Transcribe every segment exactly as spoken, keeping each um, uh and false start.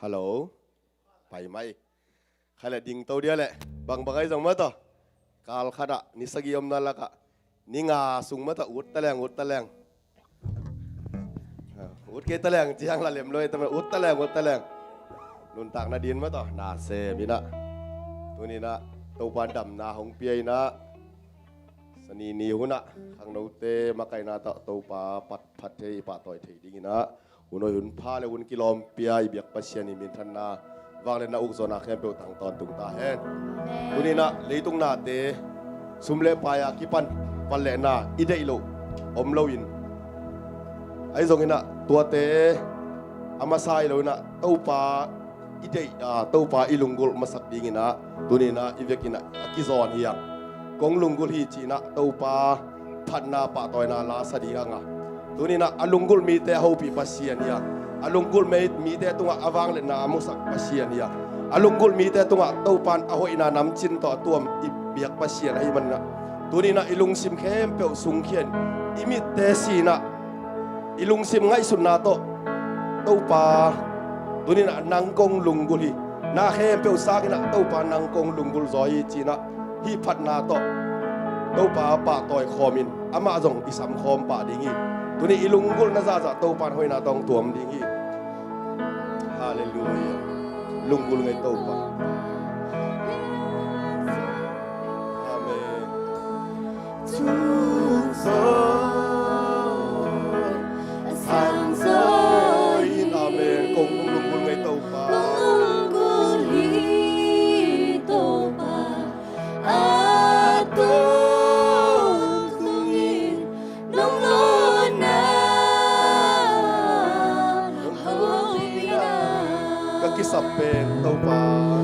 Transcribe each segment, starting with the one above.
Hello. Pai mai. Kha le ding to dia le. Bang bang ai zong mata. Kal khat ah ni sagih omna lakah ni nga sung mata ut ta leng, ut ta leng. Ut kei ta leng ciang la lem lo ei ta, ut ta leng, ut ta leng. Nuntakna din mata na sem inah. Tuni inah Topa damna hong pia inah. Sani ni hunah khangnote makaihna tawh Topa phat, phat thei, pahtawi thei ding inah. Hun hoih hun pha le hun kilawm pia i biak Pasian i minthanna vangliatna ukzawhna khempeuh tang tawntung ta hen. Tuni inah leitung nate sum le paai a kipan vangliatna i deih loh om loin, ahi zong inah tuate a masa hi lo inah Topa i deih, a, Topa i lunggulh masak ding inah tuni inah i vekin ah a kizawn hi a. Kong lunggulh hi ci inah Topa phatna pahtawina la sa ding hang a. Tuni inah a lunggulh mite a hopih Pasian hi a. A lunggulh mei, mite tungah a vangliatna a musak Pasian hi a. A lunggulh mite tungah Topa in a hoihna namcin tawh a tuam i biak Pasian ahih man inah tuni inah i lungsim khempeuh sungkhia in i mitte si inah i lungsim ngaihsutna tawh Topa, tuni inah nang kong lunggulh hi. Na khempeuh sang inah Topa nang kong lunggulh zaw hi ci inah hih phatna tawh Topa pahtawi khawm in amah zong i sam khawm pah ding hi. Tuni i lunggulhna zahzah Topa in hoihna tawh hong tuam ding hi. Halleluiah. Lunggulh ngei Topa. Amen. Amen. Kong lunggulh ngei Topa. Nong lawhna, nong hopihna. Ka kisap pen Topa,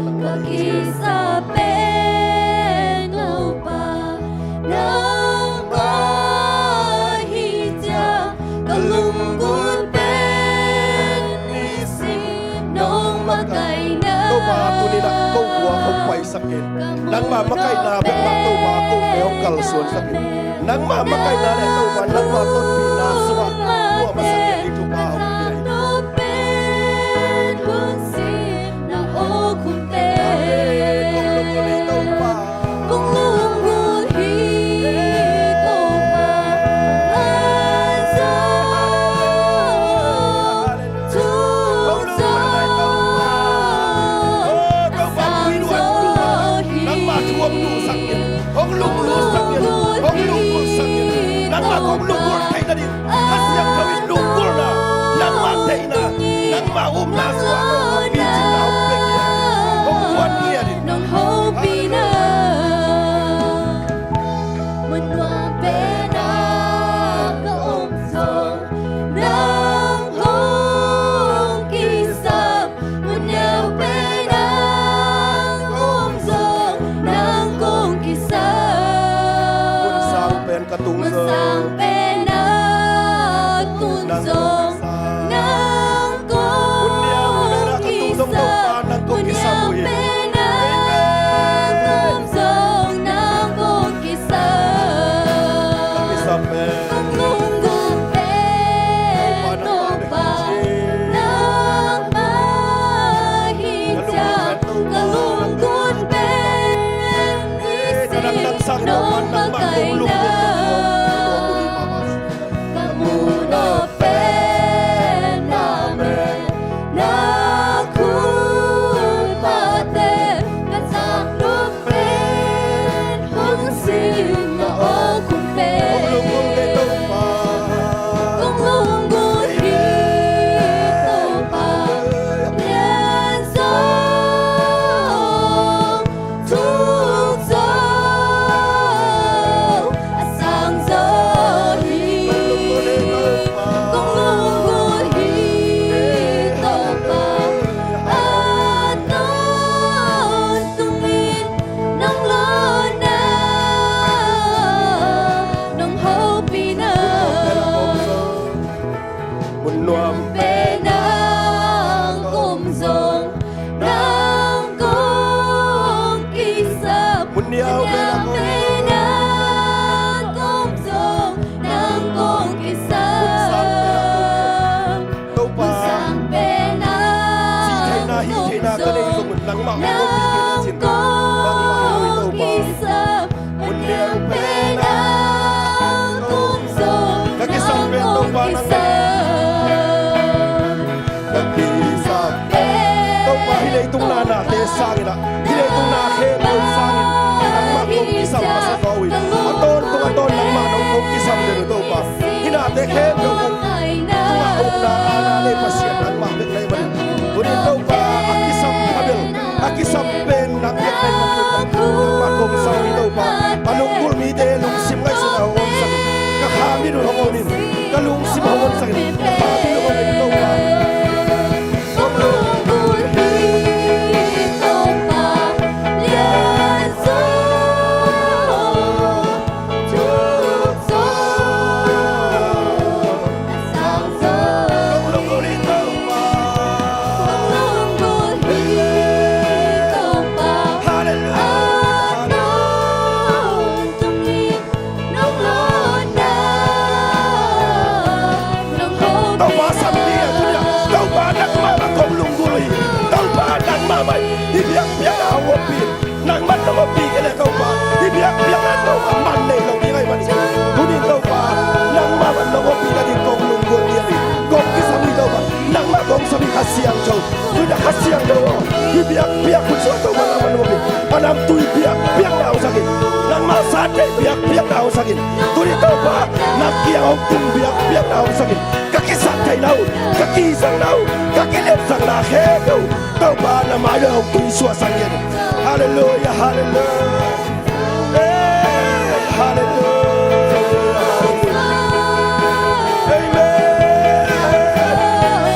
nang ka kisap pen Topa, nang ka hi ciang ka lunggulh pen nisim nong makaihna. Topa, tuni inah ko khua hong paisak in. Nangmah makaihna bek mah Topa ko te hong kalsuansak in. Nangmah makaihna le Topa nangmah tonpihna sungah tua masak in i thupha hong pia in. Kong lunggulh hi Topa. Kong lunggulh hi Topa. Nangmah thu hong duhsak in, hong lunggulhsak in, hong lunggulhsak in. Nangmah kong lunggulh theih nading Kha Siangtho in lunggulhna, nangmah theihna, nangmah upna sungah kong picingna hong pia ngiat in, hong guan ngiat in. Nong hopihna. Mun nuam pen ah ka om zong nang hong kisam. Mun neu pen ah ka om zong nang kong kisam. Mun sang pen ka tung zong, mun sang pen ah ka tung zong nang kong kisam. Mun neu pen ah ka om zong nang kong kisam. Kong lunggulh pen Topa nangmah hi ciang ka lunggulh pen nisim nong makaihna. Ka muh nop pen na met, na khut pate, ka zak nop pen hong sim na awkhum pen. Kong lunggulh hi Topa, lian zong, thuk zong, a sang zaw hi. Kong lunggulh hi Topa, a tawntung in nong lawhna, nong hopihna. Mun nuam pen ah ka om zong nang kong kisam. Mun neu pen ah ka om zong nang kong kisam. Mun sang pen ah khempeuh sangin nangmah kong kisam masa kawm hi. A tawntung a tawn nangmah nong kong kisam den uh Topa. Hih nate khempeuh kong tungah ukna aana nei Pasian nangmah bek na hi manin, tuni Topa a kisam pha bel, a kisam pen na biak na hi manin, nangmah kong sau hi Topa. A lunggulh mite lungsim ngaihsutna hong honsak in. Ka kha mit uh hong hon in. Ka lungsim hong honsak in. Ka kha mit uh hong hon in Topa. Topa sam ding a, tuni a Topa nangmah bang kong lunggulh hi. Topa nangmah bang hih biakpiakna hong ompih. Nangmah nong ompih kei leh Topa hih biakpiakna Topa man nei lo ding ahih manin, tuni Topa nangmah bang nong ompih nading kong lunggulh ding hi. Kong kisam hi Topa. Nangmah kong sam hi Kha Siangtho. Tuni a Kha Siangtho aw, hih biakpiak hun sungah Topa nangmah nong ompih. A namtui biakpiakna hong sak in. Nangmah sate biakpiakna hong sak in. Tuni Topa na kiang hong tung biakpiakna hong sak in. Ka kisat theihna uh, ka kizangna uh, ka kiliatzakna khempeuh Topa na mai uh hong tui suahsak in. Halleluia, halleluia. Amen.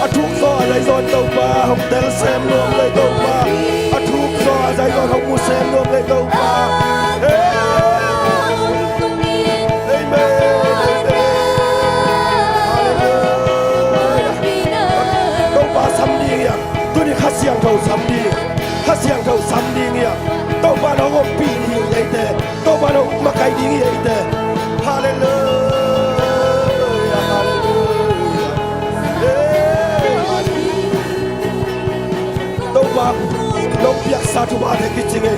A thuk zaw a zai zaw in Topa hong tel sem nuam lei Topa. A thuk zaw a zai zaw in hong mu sem nuam lei Topa. Amen. Amen. Halleluia. Topa sam ding hi a. Tuni Kha Siangtho sam ding hi a. Kha Siangtho sam ding hi a. Topa nong ompih ding hi eite. Topa nong makaih ding hi eite. Halleluia, halleluia. Hey, halleluia. Topa nong piaksa thuphate kicing ei.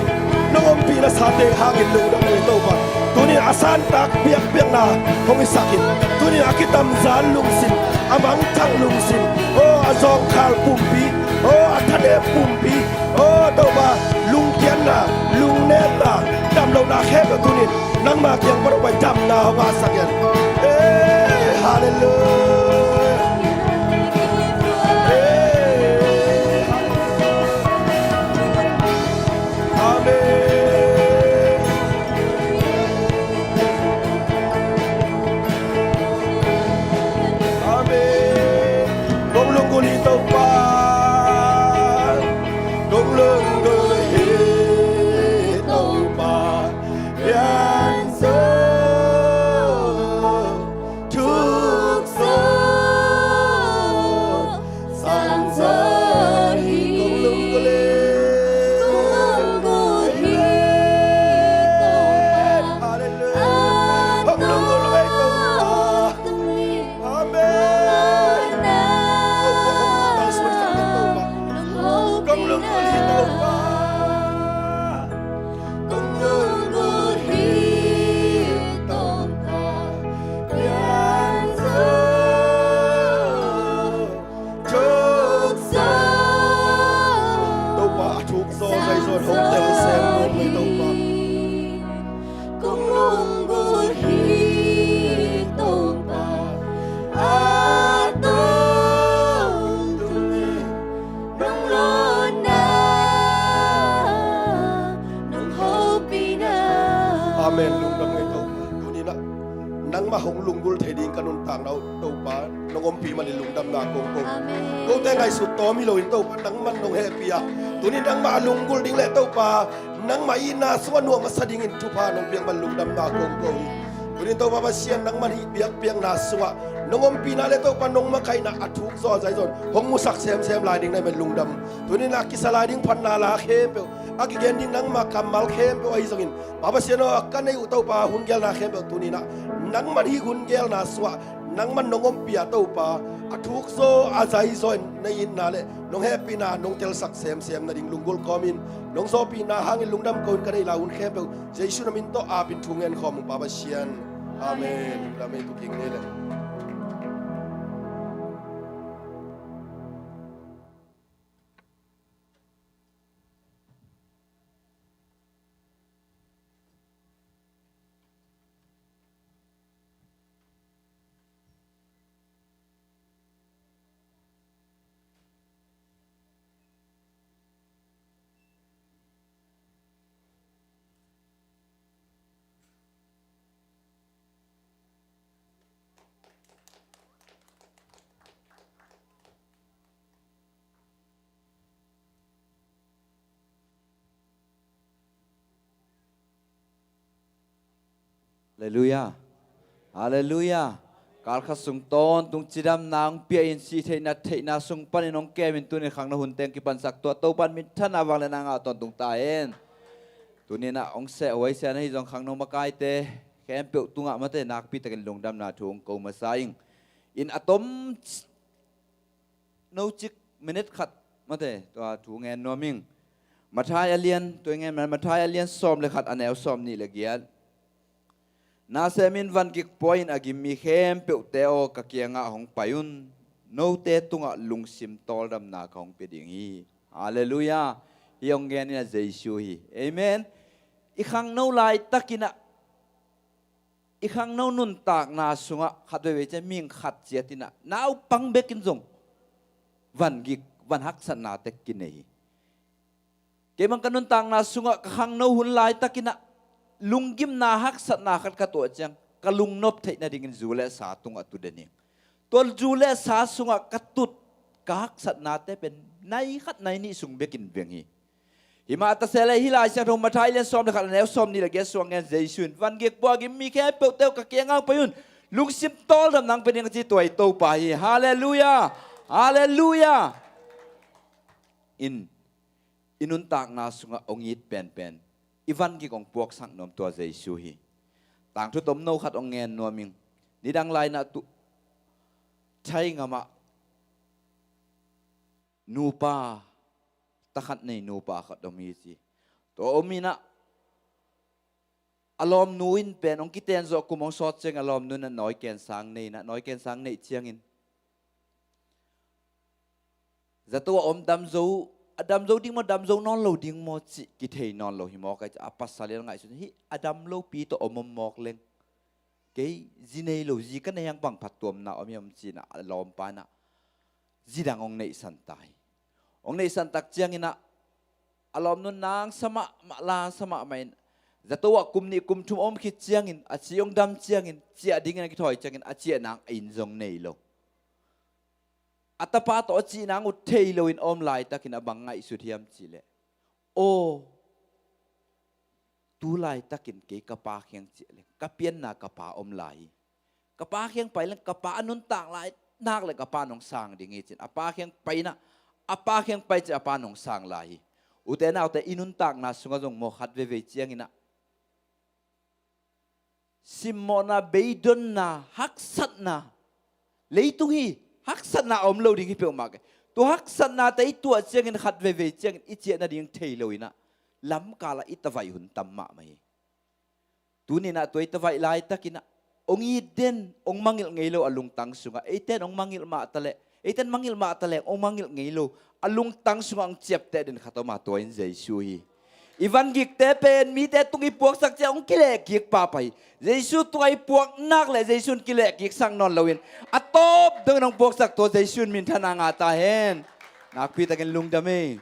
Nong ompihna sate hangin lungdam ei Topa. Tuni a santak biakpiakna hong hisak in. Tuni a kitamzan lungsim, a mangthang lungsim, aw a zawngkhal pumpi, aw a thanem pumpi, aw Topa lungkiatna, lungnetna, damlohna khempeuh tuni in nangma kiang pan hong pai damna hong ngahsak in. Halleluia. Amen. Amen. Kong lunggulh hi Topa. Kong lunggulh hi Topa. Pian zaw, thuk zaw, sang zaw hi. Kong lunggulh hi. Kong lunggulh hi Topa. Halleluia. Kong lunggulh hi Topa. Amen. Kong lunggulh hi Topa. Kong lunggulh hi Topa. Pian zaw, thuk zaw. Topa a thuk zaw zai zaw in hong tel sem nuam lei Topa. Kong lunggulh hi Topa. A tawntung nong lawpna, nong hopihna. Amen. Lungdam ngei Topa. Tuni in ah nangmah hong lunggulh thei ding ka nuntakna uh Topa nong ompih manin lungdamna kong ko. Amen. Kote ngaihsut tawm hi loin Topa nangman nong hehpih a, tuni nangmah a lunggulh ding le Topa nangmah itna sungah nuam a sa dingin thupha nong piak man lungdamna kong ko hi. Tuni Topa Pasian nangman hih biakpiakna sungah nong ompihna le Topa nong makaihna a thuk zaw a zai zaw in hong musak semsem lai ding na hih man lungdam. Tuni in a kisa lai ding phatna la khempeuh, a kigen ding nangmah kammal khempeuh ahi zongin, Pa Pasian aw, ka neih uh Topa hun geelna khempeuh tuni in ah nangman hih hun geelna sungah nangman nong ompih a Topa, a thuk zaw a zai zaw in na itna le nong hehpihna nong telsak semsem nading lunggulh kawmin nong zawhpihna hangin lungdam ko in ka neih lai hun khempeuh Jesuh na min tawh apin thu ngen khawm ung Pa Pasian. Amen. Lungdam ei, tu king ni le. Halleluiah. Halleluiah. Kalkhat sung tawntung cidamna hong pia in, sih theihna, theihna sung panin hong kemin tunin khangno hun teng kipansak tua Topan minthanna vangliatna ngah tawntung ta hen. Tuninah hong seh huaisian ahi zong khangno makaite khempeuh tungah mate nakpitakin lungdamna thu hong ko masa ing. In a tom no cik minit khat mate tua thu ngen nuam ing. Mathai a lian, tua ngen Mathai a lian sawm le khat a neu sawm nih le giat. Nasem in vangik pua in a gim mi khempeuhte aw, ka kiangah hong pai un. Note tungah lungsim tawldamna ka hong pia ding hi. Halleluiah. Hih hong gen in a Jesu hi. Amen. I khangno laitakinah i khangno nuntakna sungah khat veivei ciang mihing khat ciatinah naupang bekin zong vangik, van haksatnate kinei hi. Kei bang ka nuntakna sungah ka khangno hun laitakinah lunggimna haksatna khat ka tuah ciang ka lungnop theih nadingin zu le sa tungah tu den hi. Tua zu le sa sungah ka tut ka haksatnate pen nai khat nai nih sung bekin veng hi. Himah ta se le hih Lai Siangtho Mathai lian sawm le khat a neu sawm nih le giat sung ngen Jesu in vangik pua a gim mi khempeuhte aw, ka kiangah hong pai un. Lungsim tawldamna hong pia ding ka ci tua i Topa hi. Halleluiah. Halleluiah. In i nuntakna sungah hong it penpen i vangik hong puaksak nuam tua Jesu hi. Tangthu tomno khat hong ngen nuam ing. Nidang lainah tu Thai ngamah nupa, takhat nei nupa khat om hi ci. Tua om inah a lawmnu in pen hong kiten zawh kum hong sawt ciangin a lawmnu inah nawi kensang nei inah, nawi kensang neih ciangin zato a om damzo, a damzo ding maw, damzo nawn lo ding maw cih kithei nawn lo hi mawk a, a pasal in a ngaihsun hi. A dam lopi tawh om om mawk leng kei zi nei lo, zi ka nei hang bang phattuamna om hiam ci inah a lawmpa inah zi dang hong neihsan ta hi. Hong neihsan tak cianginah a lawmnu in nang sa mahmah, la sa mahmah in zato ah kum nih kum thum om khit ciangin a ci hong dam ciangin ciah dingin a kithawi ciangin a ciah nang a inn zong nei lo. A tapa tawh a cih nang uh thei loin a om laitakin a bang ngaihsut hiam cihleh, aw, tu laitakin kei ka pa kiang ciah leng ka pianna ka pa om lai hi. Ka pa kiang pai leng ka pa a nuntak lai nak le ka pa nong sang ding hi cin a pa kiang pai inah, a pa kiang pai cin a pa nong sang lai hi. Ute naute, i nuntakna sungah zong maw khat veivei cianginah simmawhna, beidonna, haksatna, leitung hi, haksatna a om lo ding hi peuhmah kei. Tua haksatnate i tuah ciangin khat veivei ciangin i ciah nading thei loinah lamkalah i tavaih hun tam mahmah hi. Tuninah tua i tavaih laitakinah hong it den, hong mangilh ngei lo a lungtang sungah, eiten hong mangilh mah taleh, eiten mangilh mah taleh hong mangilh ngei lo a lungtang sungah hong ciapteh den khat om a, tua in Jesu hi. I vangikte pen mite tung i puaksak ciah hong kilehkik pahpah hi. Jesu tungah i puak nak le Jesu in kilehkiksak nawn loin a tawp dongin hong puaksak tua Jesu in minthanna ngah ta hen. Nakpitakin lungdam ei.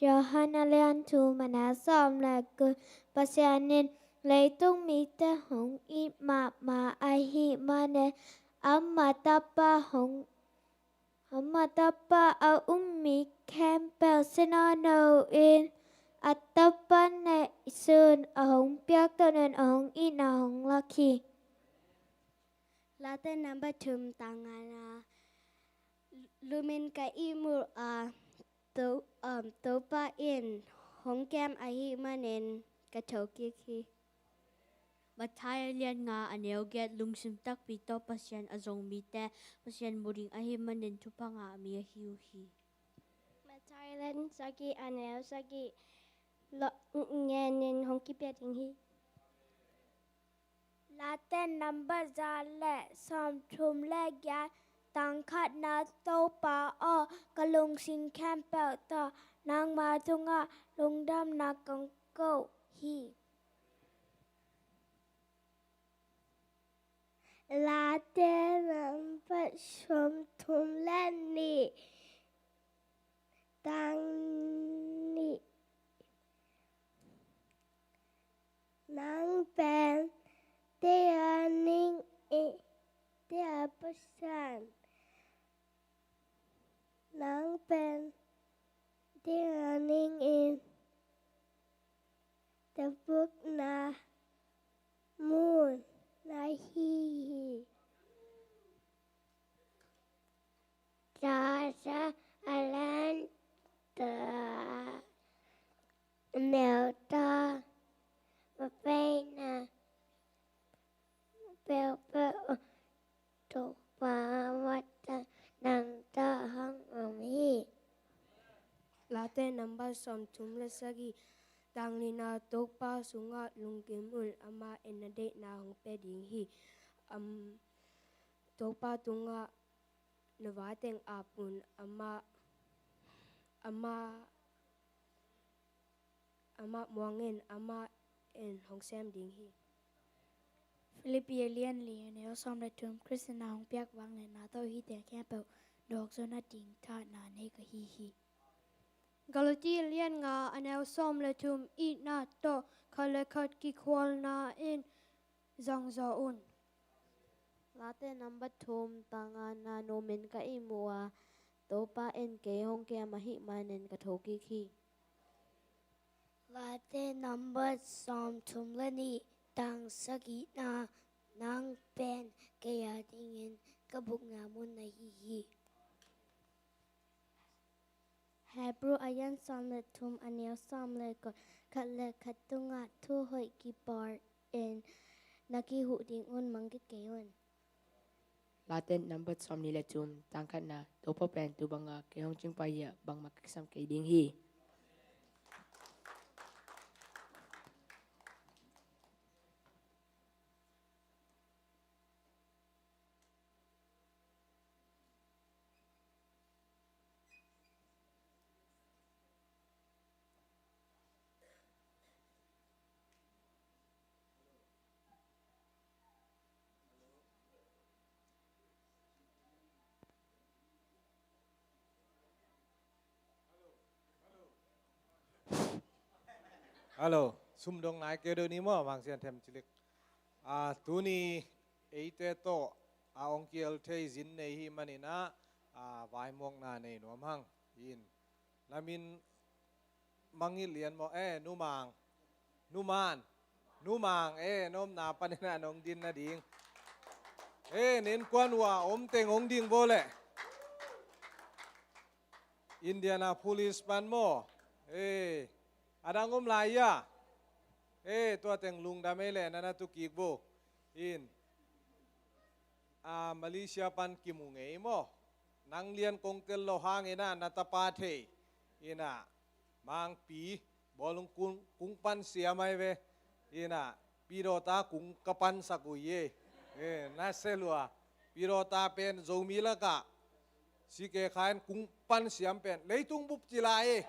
Johan a lian thum a neu sawm le kua. Pasian in leitung mite hong it mahmah ahih manin ama tapa hong, ama tapa a um mi khempeuh si nawn loin a tapa neihsun a hong piakto-in a hong itna hong lak hi. Late number thum tang ngana. Lumin ka ihmul a, To, um, Topa in hong kem ahih manin ka thokik hi. Mathai a lian nga a neu giat. Lungsim takpi tawh Pasian a zong mite Pasian mu ding ahih manin thupha ngah mi ahi uh hi. Mathai lian sagih a neu sagih. Lo, ngenin hong kipia ding hi. Late number za le sawmthum le giat, tang khatna. Topa aw, ka lungsim khempeuh tawh nangma tungah lungdamna kong ko hi. Late nambat sawmthum le nih, tang nih. Nang pen tea ning i, tea Pasian. Nang pen tea ning in, tabukna mun na hi hi. Tasa a lian ta, neu ta, papaina peuhpeuh Topa mata nang ta hong om hi. Late nambat sawmthum le sagih, tang nihna, Topa sungah lungkim un, amah in na deihna hong pia ding hi. Am, Topa tungah na vai teng ap un, amah, amah, amah muang in, amah in hong sem ding hi. Filipi a lian li a neu sawm le thum, Khrist in na hong piak vangliatna tawh hihte khempeuh dawk zo nading thahatna nei ka hi hi. Galati a lian nga a neu sawm le thum, itna tawh khat le khat kikhualna in zangzaw un. Late nambat thum, tang ngana, nuamin ka ihmu a, Topa in kei hong kem ahih manin ka thokik hi. Late nambat sawmthum le nih, tang sagihna, nang pen kei a dingin ka bukna mun na hi hi. Hebru a lian sawm le thum a neu sawm le kua, khat le khat tungah thu hoih kipawl in na kihuh ding un mangngilh kei un. Late nambat sawmnih le thum, tang khatna, Topa pen tu banga kei hong cingpa hi a, bangmah ka kisam kei ding hi. Hello, sum dong nai kei deuh ni maw, Mang Sian Them cilik. A, tuni eite tawh a ong kiel thei zin nei hi maninah, a, vaimuakna nei nuam hang. In, na min Mang Hih Lian maw? Eh, Nu Mang. Nu Man. Nu Mang, eh, na omna paninah nong din nading. Eh, na innkuan uh a om teng hong ding vo leh. Indianapolis pan maw? Eh, a dang om lai a. Eh, tua teng lungdam ei leh, na na tu kik vo. In, a, Malaysia pan kimu ngei maw? Nang lian kong tel lo hanginah na tapa thei. Inah, Mangpi, bawlung kung, kung pan siam ai ve. Inah, Pidawta kung ka pansak uh hi. Eh, na se lua. Pidawta pen Zomi lakah C K Khan kung pan siam pen leitung bup ci lai.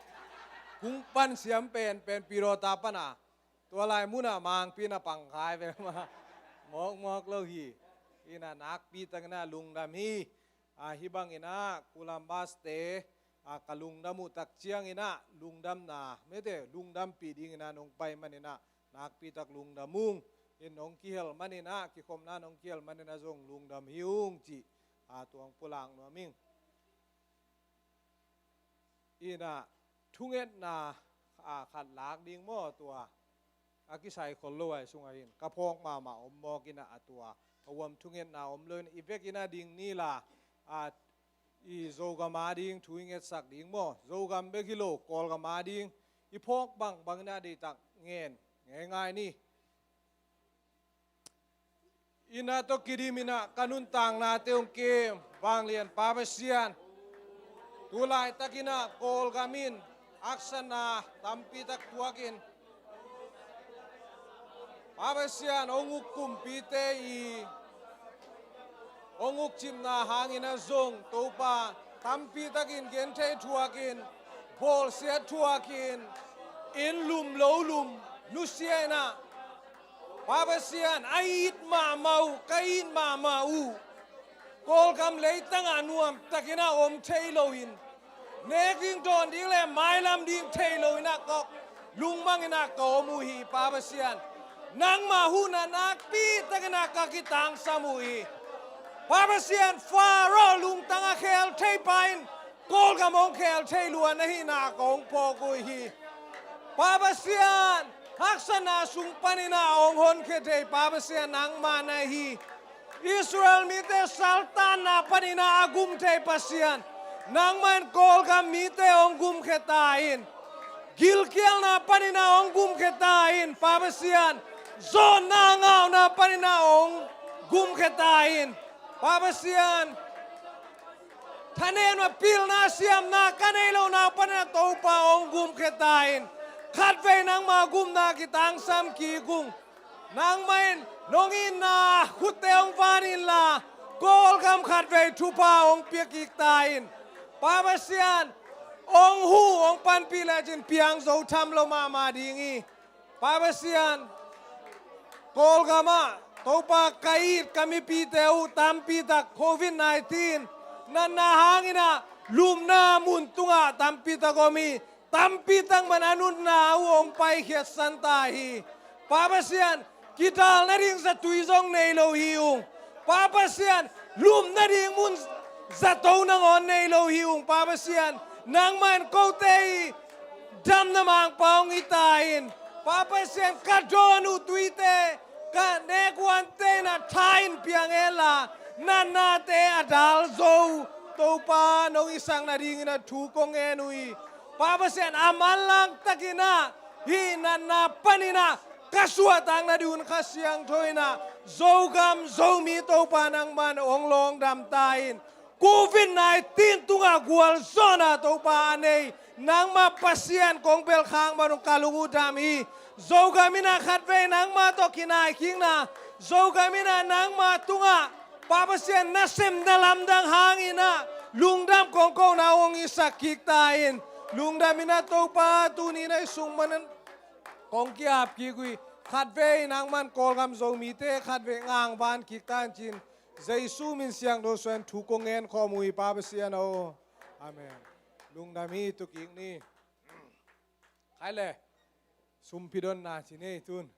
Kung pan siam pen, pen Pidawta pana. Tua lai munah Mangpi na pang khai ve ma. Mawkmawk lo hi. Inah nakpi takinah lungdam hi. A, hih banginah Columbus te, a, ka lungdam uh tak cianginah lungdamna, mete lungdampih dinginah nong pai maninah nakpi tak lungdam ung. In nong kihel maninah, kikhopna nong kihel maninah zong lungdam hi ung cih, a, tuang pulak nuam ing. Inah thungetna, a, khat lak ding maw tua. A kisai khol lo ai sungah hin ka phawk mahmah om mawk inah a tua. A huam thungetna om lo inah i vekinah ding ni la, a, i Zogam a ding thu i ngetsak ding maw? Zogam bek hi lo, Kawlgam a ding i phawk bangbang inah deitak ngen ngeingai ni. Inah tawh kidim inah ka nuntaknate hong kem vanglian Pa Pasian. Tulaitakinah Kawlgam in haksatna tampitak tuakin, Pa Pasian, hong uk kumpite i hong uk cipna hanginah zong Topa tampitakin genthei thuakin, bawlsiat thuakin, inn lum lo lum nusia in ah, Pa Pasian, a it mahmah uh, ka it mahmah uh, Kawlgam leitangah nuamtakin ah om thei loin, nek ding dawn ding le mailam ding thei loin ah ka lungmangin ah ka om uh hi, Pa Pasian. Nangmah huhna nakpitakin ah ka kitangsam uh hi. Pa Pasian, Faro lungtang a khel thei pa in Kawlgam hong khel thei lua na hihna ka hong phawk uh hi. Pa Pasian, haksatna sung panin ah hong honkhia thei Pa Pasian nangmah na hi. Israel mite saltanna panin ah a gum thei Pasian, nangmah in Kawlgam mite hong gumkhia ta in. Gilkialna panin ah hong gumkhia ta in, Pa Pasian. Zawnna ngauna panin ah hong gumkhia ta in, Pa Pasian. Thanemna, pilna, siamna ka nei lohna panin ah Topa hong gumkhia ta in. Khatvei nangmah gumna kitangsam kik ung. Nangmah in nong itna khutte hong van inla, Kawlgam khatvei thupha hong pia kik ta in. Pa Pasian, hong huh hong panpih lecin piang zo tham lo mahmah ding hi. Pa Pasian, Kawlgam ah Topa, ka it ka mipite uh tampi tak covid nineteen natna hangin ah lumna mun tungah tampi tak om hi. Tampi tak man a nunna uh hong paikhiatsan ta hi. Pa Pasian, kidal nading zatui zong nei lo hi ung. Pa Pasian, lum nading mun zato nangawn nei lo hi ung. Pa Pasian, nangmah in kote i damna mangpa hong hi ta in. Pa Pasian, ka dawn uh tuite, ka nek uh ante in ah tha in piang henla, natnate a dal zo, Topa nong hisak nadingin ah thu kong ngen uh hi. Pa Pasian, a manlang takin ah hih natna panin ah ka suahtak nading un Kha Siangtho in ah Zogam Zomi Topa nangmah in hong lawngdam ta in. covid nineteen tungah gualzawhna Topa a nei nangmah Pasian kong belkhak man un ka lung uh dam hi. Zogam in ah khatvei nangmah tawh kinaikhikna, Zogam in ah nangmah tungah Pa Pasian nasepna lamdang hangin ah lungdam kong kohna hong hisak kik ta in. Lungdam in ah Topa tuni na i sung manin kong ki-ap kik uh hi. Khatvei nangmah in Kawlgam Zomite khatvei ngangvan kik ta in cin Jesu min siangtho suangin thu kong ngen khawm uh hi, Pa Pasian aw. Amen. Lungdam hi. Tu kik ni. Khai le. Sumpi donna ci ni tun.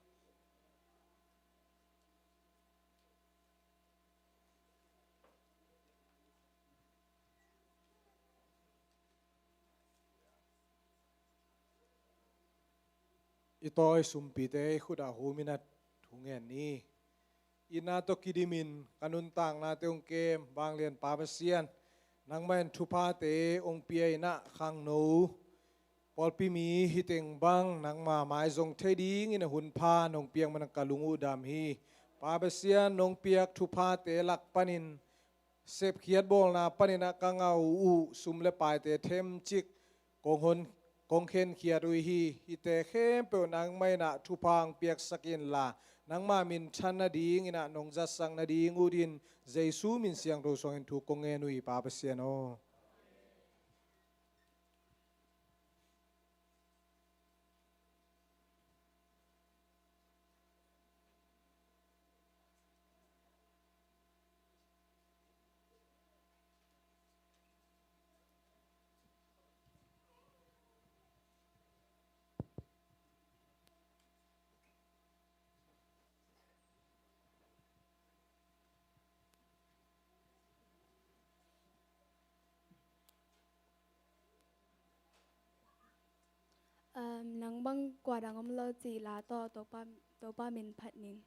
I tawi sumpite i khut ah hum in ah thu ngen ni. Itna tawh kidimin ka nuntaknate hong kem vanglian Pa Pasian, nangmah in thuphate hong pia in ah khangno pawlpi mi hi teng bang nangma mai zong thei dingin a hun pha nong piak man ka lung uh dam hi. Pa Pasian, nong piak thuphate lak panin sepkhiat bawlna panin ah ka ngau uh sum le paite themcik kong hon, kong khenkhiat uh hi. Hihte khempeuh nangmah in ah thupha hong piaksak inla, nangma minthan nadingin ah nong zatsak nading utin Jesu min siangtho suangin thu kong ngen uh hi, Pa Pasian aw. Um, nang bang kua dang om lo cih la tawh Topa, Topa min phat ning.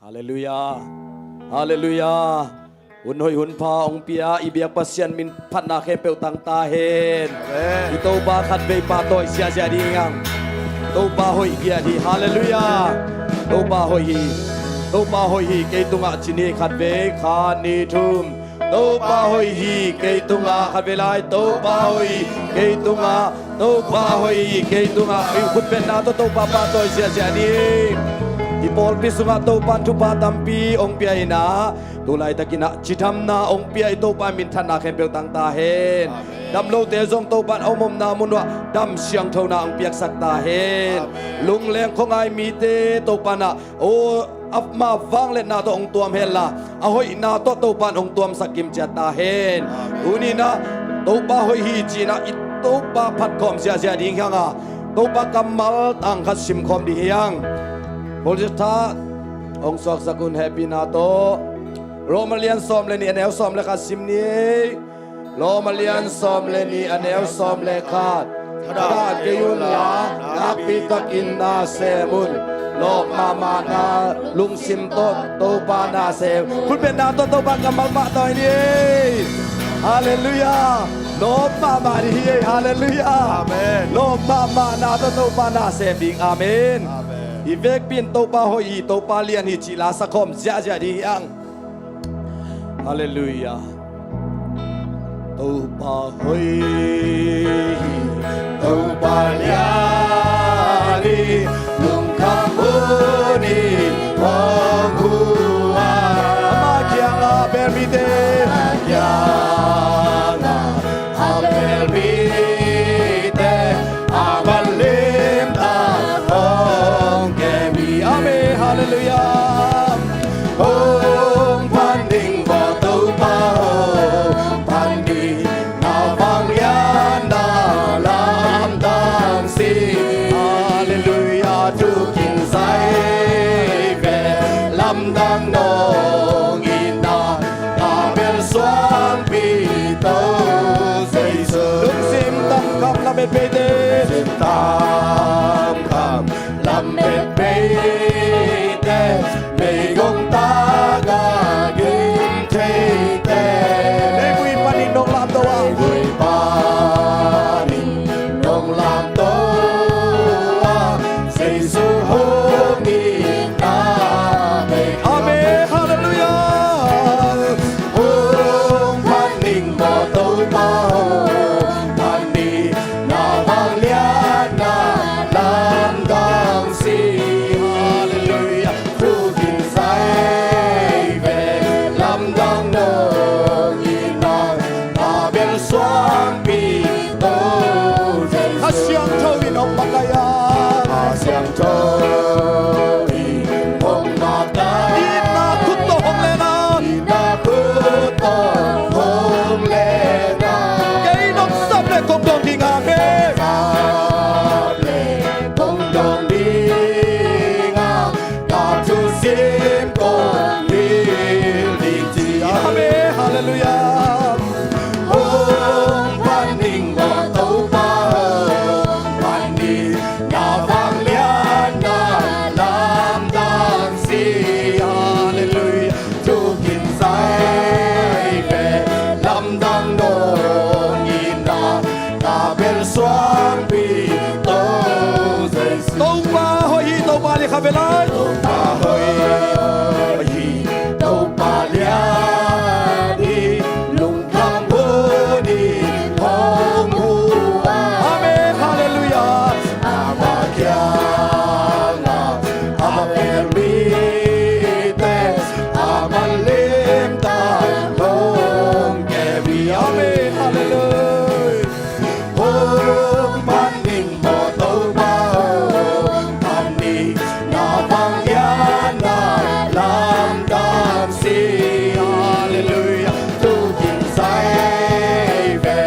Halleluiah. Halleluiah. Hun hoih hun pha hong pia i biak Pasian min phatna khempeuh tang ta hen. Amen. I Topa khatvei pahtawi ziahziah ding hi hang. Topa hoih hi. Halleluiah. Topa hoih hi. Topa hoih hi kei tungah ci ni, khatvei, khat, nih, thum. Topa hoih hi kei tungah, khatvei lai, Topa hoih hi kei tungah, Topa hoih hi kei tungah. I khutbetna tawh Topa pahtawi ziahziah ding. I pawlpi sungah Topa'n thupha tampi hong pia in ah, tu laitakin ah cidamna hong pia, i Topa minthanna khempeuh tang ta hen. Amen. Damlote zong Topa'n a om omna mun uah dam siangthona hong piaksak ta hen. Amen. Lungleng khuangai mite Topa'n ah, o, ama vangliatna tawh hong tuam henla, a hoihna tawh Topa'n hong tuamsak kimciat ta hen. Amen. Tuni-in ah Topa hoih hi ci-in ah i Topa phatkhawm ziahziah ding hi hang a, Topa kammal tang khat simkhawm ding hi hang. Paul Zitha hong suaksak un, hehpihna tawh. Roma lian sawm le nih, a neu sawm le khat sim ni. Roma lian sawm le nih, a neu sawm le khat. Thadah kei unla, nakpi takin na sem un. Lawp mahmahna lungsim tawh Topa na sem. Khutbetna tawh Topa kammal pahtawi ni. Halleluiah. Lawp mahmah ni hi. Halleluiah. Amen. Lawp mahmahna tawh Topa na sem ding. Amen. Amen. I vekpi in Topa hoih hi, Topa lian hi cih la sakhawm ziahziah ding hi hang. Halleluiah. Topa hoih hi, Topa lian hi, lungkham hun in hong huh a. Ama kiangah a bel mite, ama kiangah a bel mite, a manlim tawh hong kem hi. Amen. Halleluiah. Hong phat ning maw Topa, hong phat ning, na vangliatna lamdang si. Halleluiah. Thu kin zai ve lamdang nong itna, na bel suangpi Topa Jesu. Lungsim tamkham lamet peite, lungsim tamkham lamet peite, meigong taak a gim theite. Leivui panin nong lamto a, leivui panin nong lamto a, Jesu hong itna. Amen. Halleluiah. Hong phat ning maw Topa, hong phat ning, na vangliatna lamdang si. Halleluiah. Thu kin zai ve lamdang nong itna, na bel suangpi Topa Jesu. Kha Siangtho in hong makaih a, Kha Siangtho in hong makaih. Itna khut tawh hong len a, itna khut tawh hong len a. Kei nong sap leh kong dawng ding a, kei nong sap leh kong dawng ding a, ka thusim kong hilh ding ci. Amen. Halleluiah. Hong phat ning maw Topa, hong phat ning, na vangliatna lamdang si. Halleluiah. Thu kin zai ve lamdang nong itna, na bel suangpi Topa Jesu. Topa hoih hi, Topa lian hi, khatvei lai. Topa hoih hi, Topa lian hi, lungkham hun in hong huh a. Amen. Halleluiah. Ama kiangah a bel mite, a manlim tawh hong kem hi. Amen. Halleluiah. Hong phat ning maw Topa, hong phat ning, na vangliatna lamdang si. Halleluiah. Thu kin zai ve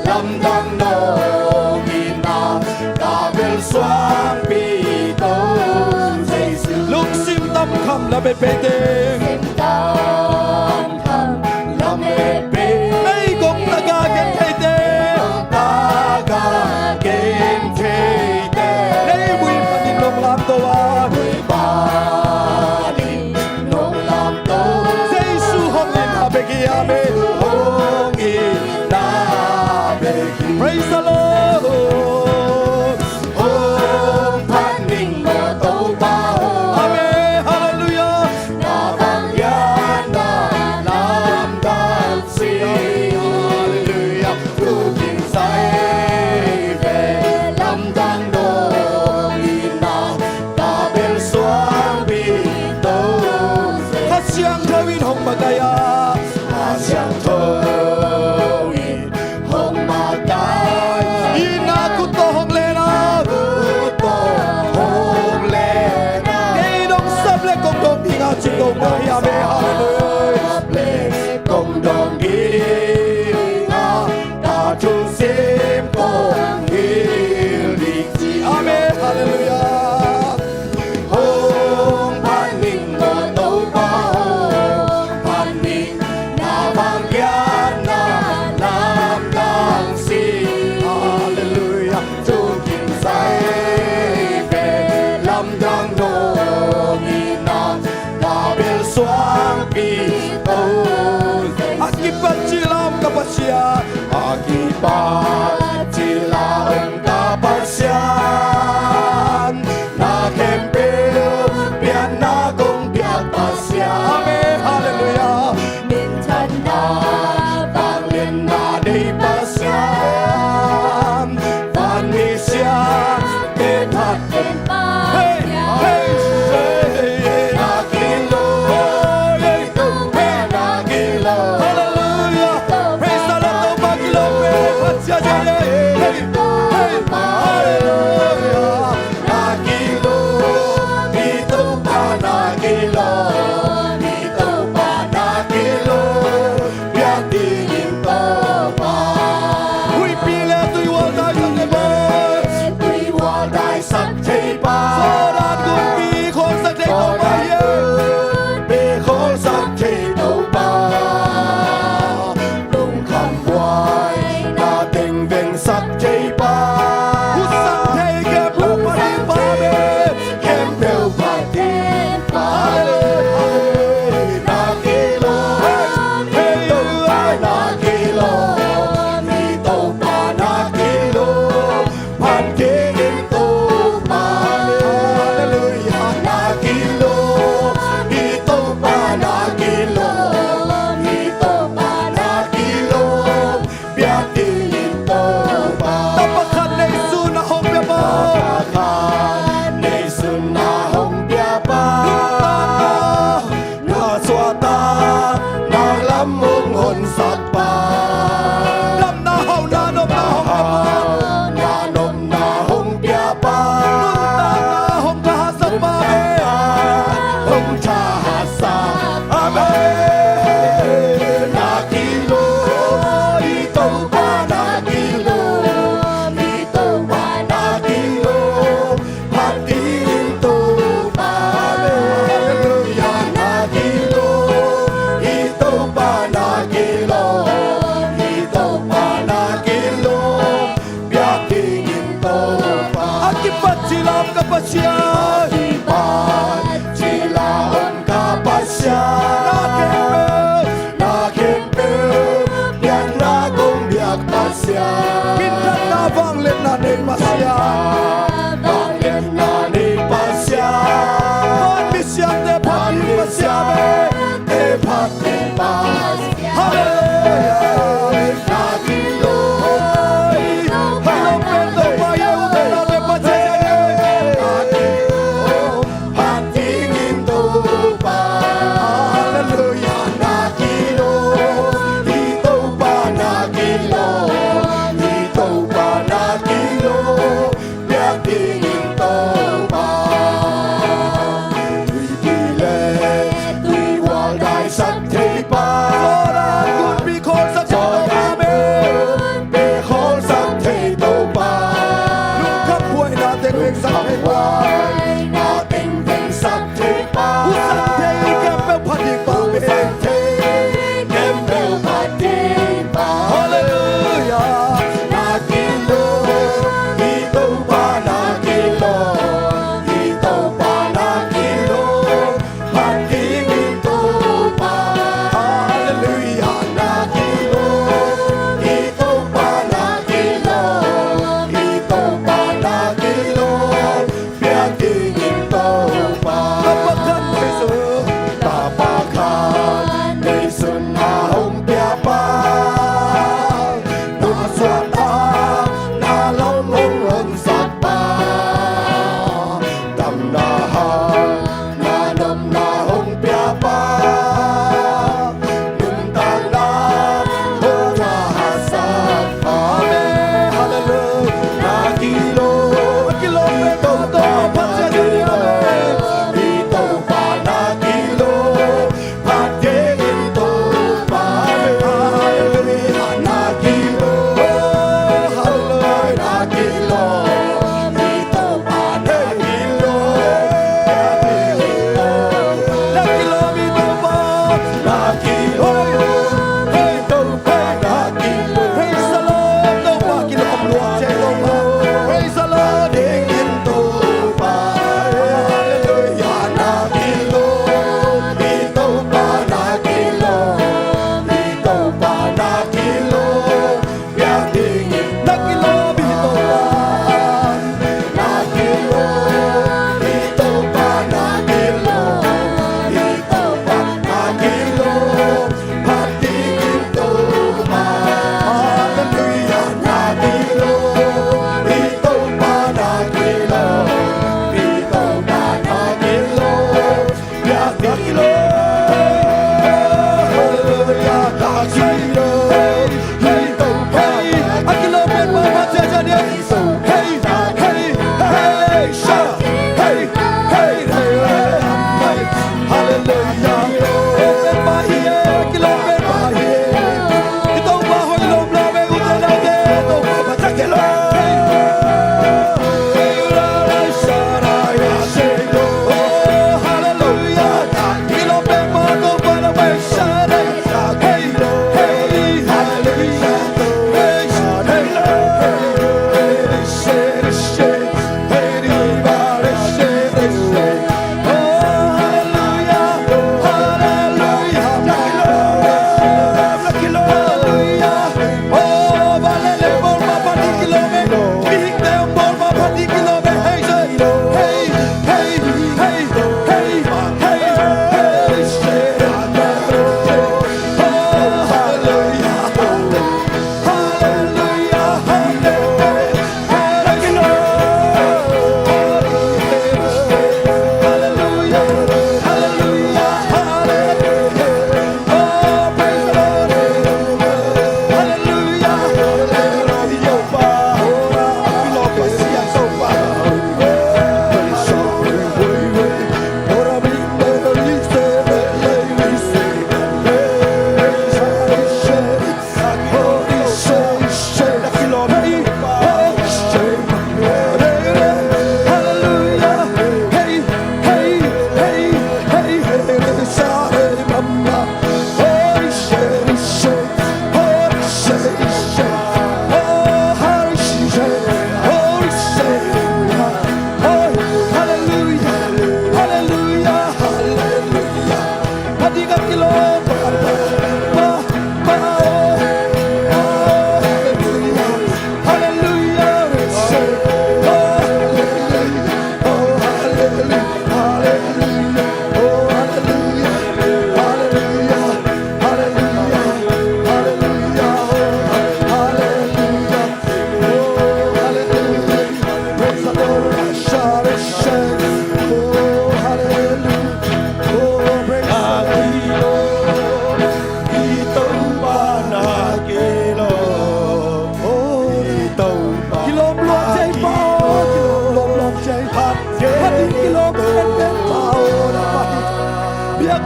lamdang nong itna, na bel suangpi Topa Jesu. Lungsim tamkham lamet peite, lungsim tamkham lamet peite, meigong taak a gim theite, meigong taak a gim theite. Leivui panin nong lamto a, leivui panin Amen. Hong itna bek hi. Praise the Lord. Hong phat ning maw Topa aw. Amen. Hallelujah. Na bang lian na lamdang si. Hallelujah. Thu Cing Sai ve lamdang nong itna, ka bel suangpi to. Kha Siangtho in hong makai a. Kha Siangtho in hong makai. Itna khut tawh hong len a. Khut tawh hong len a. Kei dong sap le kong dong ding a ci Topa hi. Amen. Hallelujah. Sap le kong dong ding a, ka thusim kong hilh ding ci. Amen. Hallelujah. Hong phat ning maw Topa, hong phat ning, na bang lian na lamdang si. Hallelujah. Thu Cing Sai ve lamdang nong itna, ka bel suangpi to. A kipat cil a om ka Pasian. A kipat cil a om ka Pasian. Na khempeuh pianna kong piak Pasian. Amen. Hallelujah. Minthanna vangliatna nei Pasian. Vanmi siate phat Hey, hey, hey, hey. Na kilawm, hey, hey, na kilawm. Hallelujah. Praise the Lord. Topa kilawm, hey, hey, hey, hey. Hallelujah. Na kilawm, i Topa na kilawm, i Topa na kilawm. Piak ding in Topa. Huihpi le tuihual daisak thei pa. Huihpi le tuihual daisak thei pa. Sawdan gunpi kholsak thei Topa hi. Sawdan gunpi kholsak thei Topa. Lungkham buaina teng vengsak thei pa. Hutsak thei khempeuh phat ding pa. Hutsak thei khempeuh phat ding pa. Hallelujah. Na kilawm, i Topa na kilawm, i Topa na kilawm, phat ding in Topa. Hallelujah. Na kilawm, i Topa na kilawm, i Topa na kilawm. Piak ding in Topa. Tapa khat neisun na hong pia pa. Tapa khat neisun na hong pia pa. Nungta na suahtak na lam hong honsak pa. Damna hauhna nopna hong pia pa. Hauhna nopna hong pia pa. Nuntakna hong khasak pa. Nuntakna hong thahatsak. Amen. Na kilawm, i Topa na kilawm, i Topa na kilawm, phat ding in Topa. Amen. Hallelujah. Na kilawm, i Topa na kilawm, i Topa na kilawm. Piak ding in Topa. A kipat cil a om ka Pasian. A kipat cil a om ka Pasian. Na khempeuh, na khempeuh pianna kong piak Pasian. Minthanna vangliatna nei Pasian. Vangliatna nei Pasian. Vanmi siangtho phat ding Pasian. Te phat ding Pasian. Hallelujah. Na kilawm, kilawm pen Topa hi, u te nau te Pasian. Na kilawm, phat ding in Topa. Hallelujah. Na kilawm, i Topa na kilawm, i Topa na kilawm. Piak ding in Topa. Tuipi le tuihual daisak thei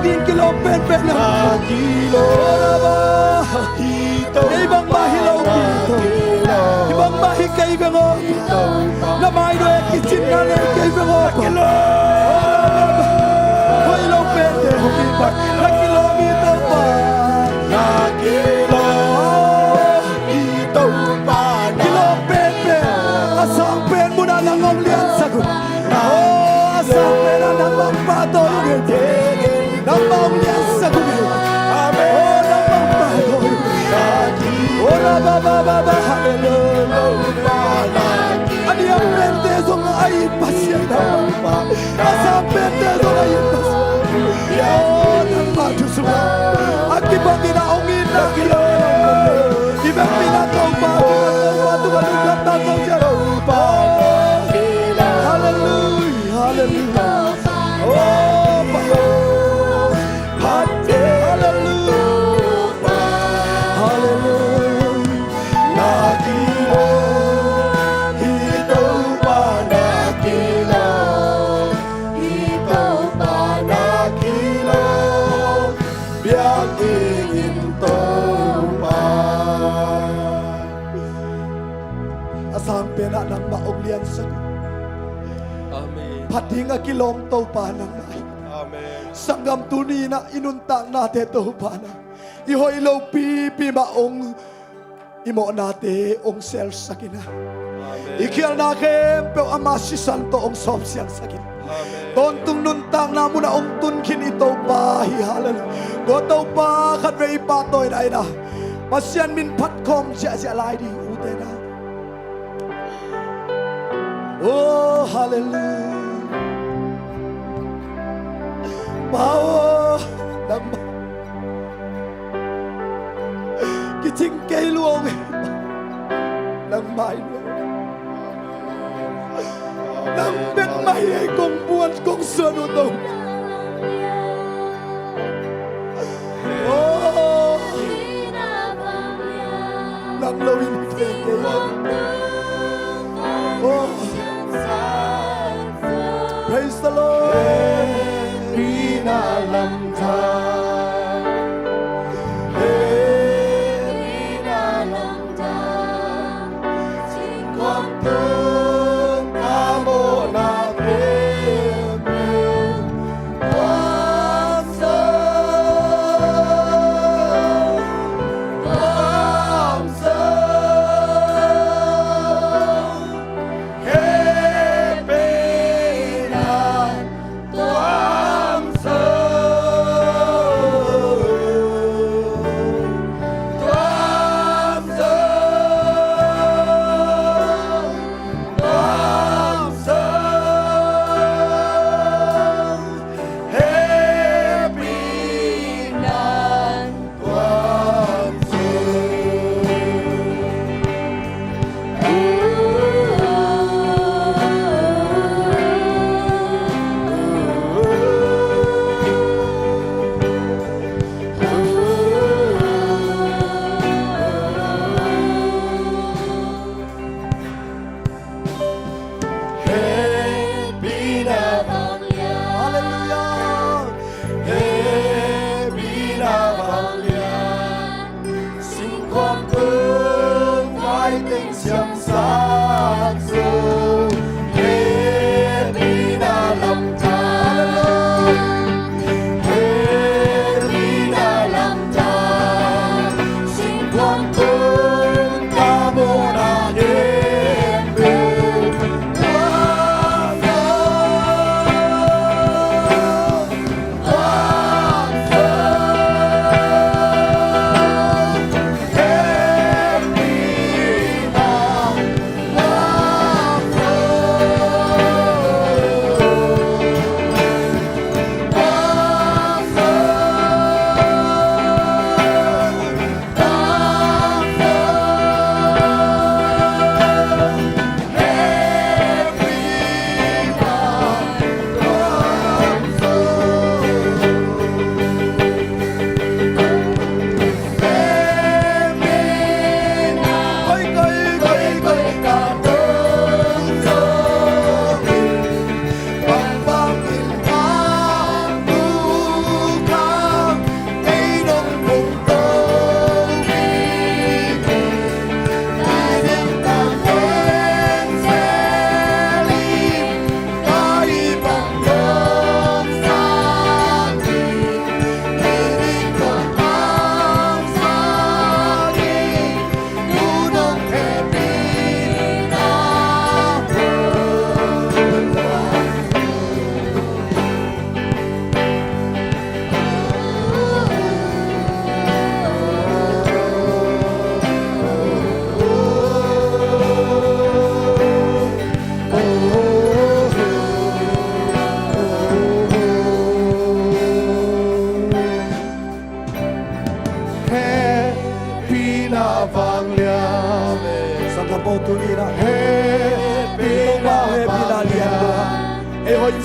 Ding kilawm penpen na. Ei bangmah hi lo pi Topa. Hi bangmah hi kei veng aw pi Topa. Na mai nuai a kicinna nei kei veng aw pi Topa. Hoih lo pente hong hi pai. Na kilawm hi Topa. Na kilawm hi Topa. Kilawm penpen. A sang pen munah nang hong liansak un. Aw, a sang pen ah nangmah pahtawi ung ei. Nangmah hong liansak ung ei. Aw, nangmah pahtawi ung ei. Aw, ra ba ba ba ba, hallelujah. A diak pente zong a it Pasian nangmah. A sang pente zong a it Pasian. Aw, nangmah thu sungah a kibangin a hong itna kilawm. I vekpi in ah Topa, Topa, Topa, Topa, Topa. Hallelujah. Hallelujah. Oh, hallelujah. Hallelujah. Na kilawm hi Topa, na kilawm hi Topa, na kilawm biak ding in Topa. A sang pen ah nangmah hong liansak. Amen. Phat ding a kilawm Topa nangmah hi. Amen. Sanggam, tuni in ah i nuntaknate Topa in ah i hoih lopipi mah hong, i mawhnate hong selsak in ah. Amen. I khialhna khempeuh ama sisan tawh hong sawpsiangsak in. Amen. Tawntung nuntakna munah hong tun khin i Topa hi, hallelujah. Tua Topa khatvei i pahtawina in ah Pasian min phat khawm ziahziah lai ding, ute nau. Oh, hallelujah. Pa aw, nangmah kicing kei lua ung ei. Nangmah in nang bek mah hi ei, kong buan kong suan uh Topa. Oh. Nang lo in thei kei. Oh. Praise the Lord.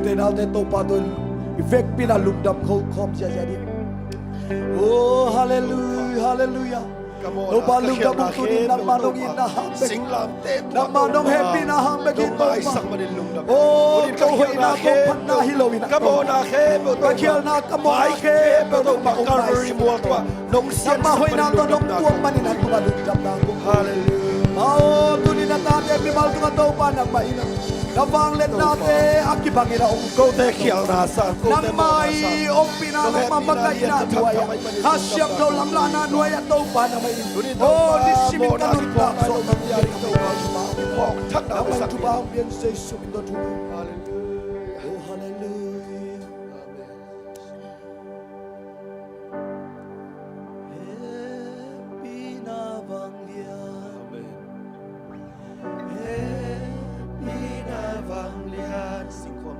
Ute naute, Topa tawh i vekpi-in a lungdam khawm ziahziah ding. Oh, halleluiah, halleluiah. Topa, lungdam ung. Tuni nangmah nong itna hang bek, nangmah nong hehpihna hang bek hi Topa. Oh, ko hoihna, ko phatna hi lo-in a, ka khialna, ka mawhna khempeuh Topa, nangmah hoihna tawh nong tuam manin a, Topa, lungdamna ko. Halleluiah. Oh, tuni na tate mimal tungah Topa nangmah in a, na vangliatnate a kibangin a om, kote khialna sang, kote mawhna sang, nangmah i ompihna, nangmah makaihna nuai-ah, Kha Siangtho lamlahna nuai-ah Topa nangmah in. Oh, nisimin ka nuntak zawh, nangmah in thupha hong pia in, Jesu min tawh thum. Halleluiah. Oh, halleluiah. Amen. Hehpihna vanglian. Amen. Hehpihna vanglian. Singkhuam,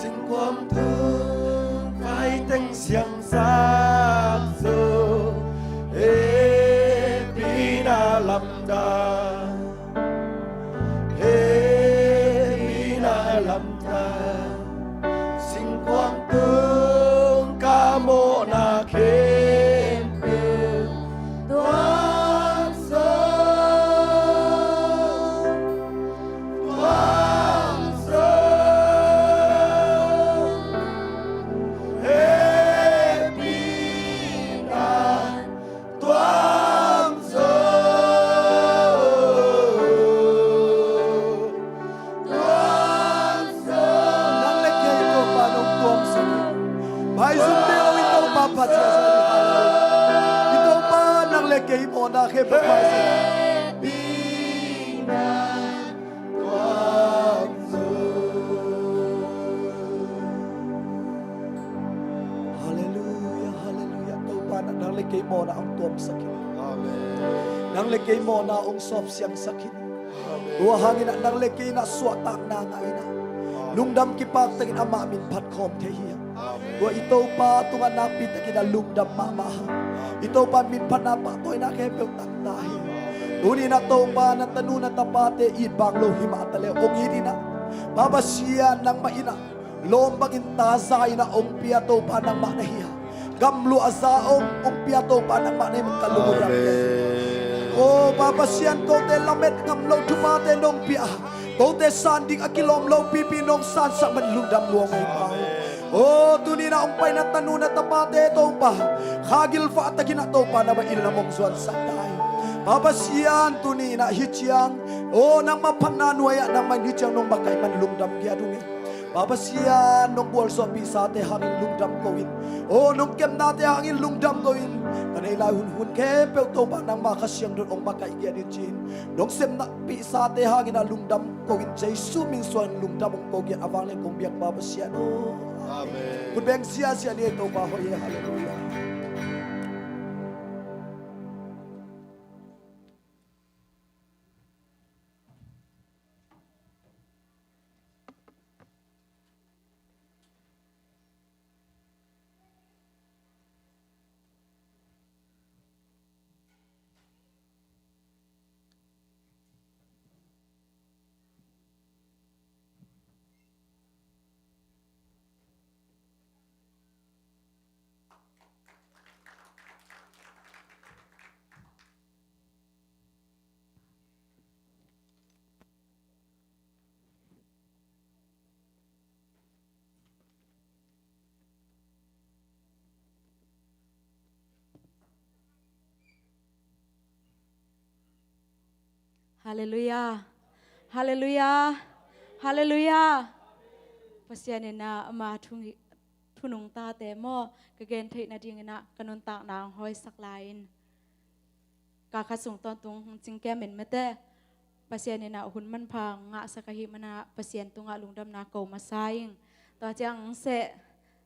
singkhuam tung vai teng siangsak zo. Hehpihna lamdang. Hehpihna lamdang. Singkhuam tung ka mawhna khempeuh tuam zo, tuam zo. Hehpihna tuam zo, tuam zo. Nang le kei Topa nong tuamsak hi. Maizum deuh in Topa phat ziahziah hi. I Topa nang le kei mawhna khempeuh phat ziahziah. Halleluiah, halleluiah. Topa in ah nang le kei mawhna hong tuamsak hi. Amen. Nang le kei mawhna hong sawpsiangsak hi. Amen. Tua hangin ah nang le kei in ah suahtakna ngah in ah, amen, lungdam kipak takin amah min phat khawm thei hi. Amen. Tua i Topa tungah nakpi takin ah lungdam mahmah hang. I Topa min phatna pahtawina khempeuh tang ta hi. Tuni in ah Topa, na tanu na tapate it bang lo hi mah ta leh hong it in ah, Pa Pasian, nangmah in ah lawm bangin ta za in ah hong pia Topa nangmah na hi a, gamluah za hong, hong pia Topa nangmah na hi manin ka lungdam hi. Amen. Oh Pa Pasian, kote lamet ngam lo thuphate nong pia a, kote san ding a kilawm lo pipi nong sansak manin lungdam lua ung hi Pa. Amen. Oh, tuni in ah hong paina tanu na tapate Topa, kha gilfah takin ah Topa nangmah in lam hong zuansak ta hi. Pa Pasian, tuni in ah hih ciang, oh, nangmah phatna nuai-ah nangmah in hih ciang nong makaih manin lungdam kiat ung hi. Pa Pasian, nong gualzawhpihsate hangin lungdam ko in. Aw, nong kepnate hangin lungdam ko in. Ka nei lai hunhun khempeuh Topa nangmah Kha Siangtho in hong makaih khiat in ci-in, nong sepnapihsate hangin ah lungdam ko in, Jesu min suangin lungdam hong ko khiat a, vanglian kong biak Pa Pasian aw. Amen. Khut beng ziahziah ni ei Topa hoih e. Halleluiah. Halleluiah. Halleluiah. Halleluiah. Pasian in ah ama thu, thu nungtate maw, ka gen theih nadingin ah ka nuntakna hong hawisak lai in. Ka khat sung tawntung hong cingkem in mate. Pasian in ah hun manpha ngahsak ahih manin ah Pasian tungah lungdamna ko masa ing. Tua ciang seh,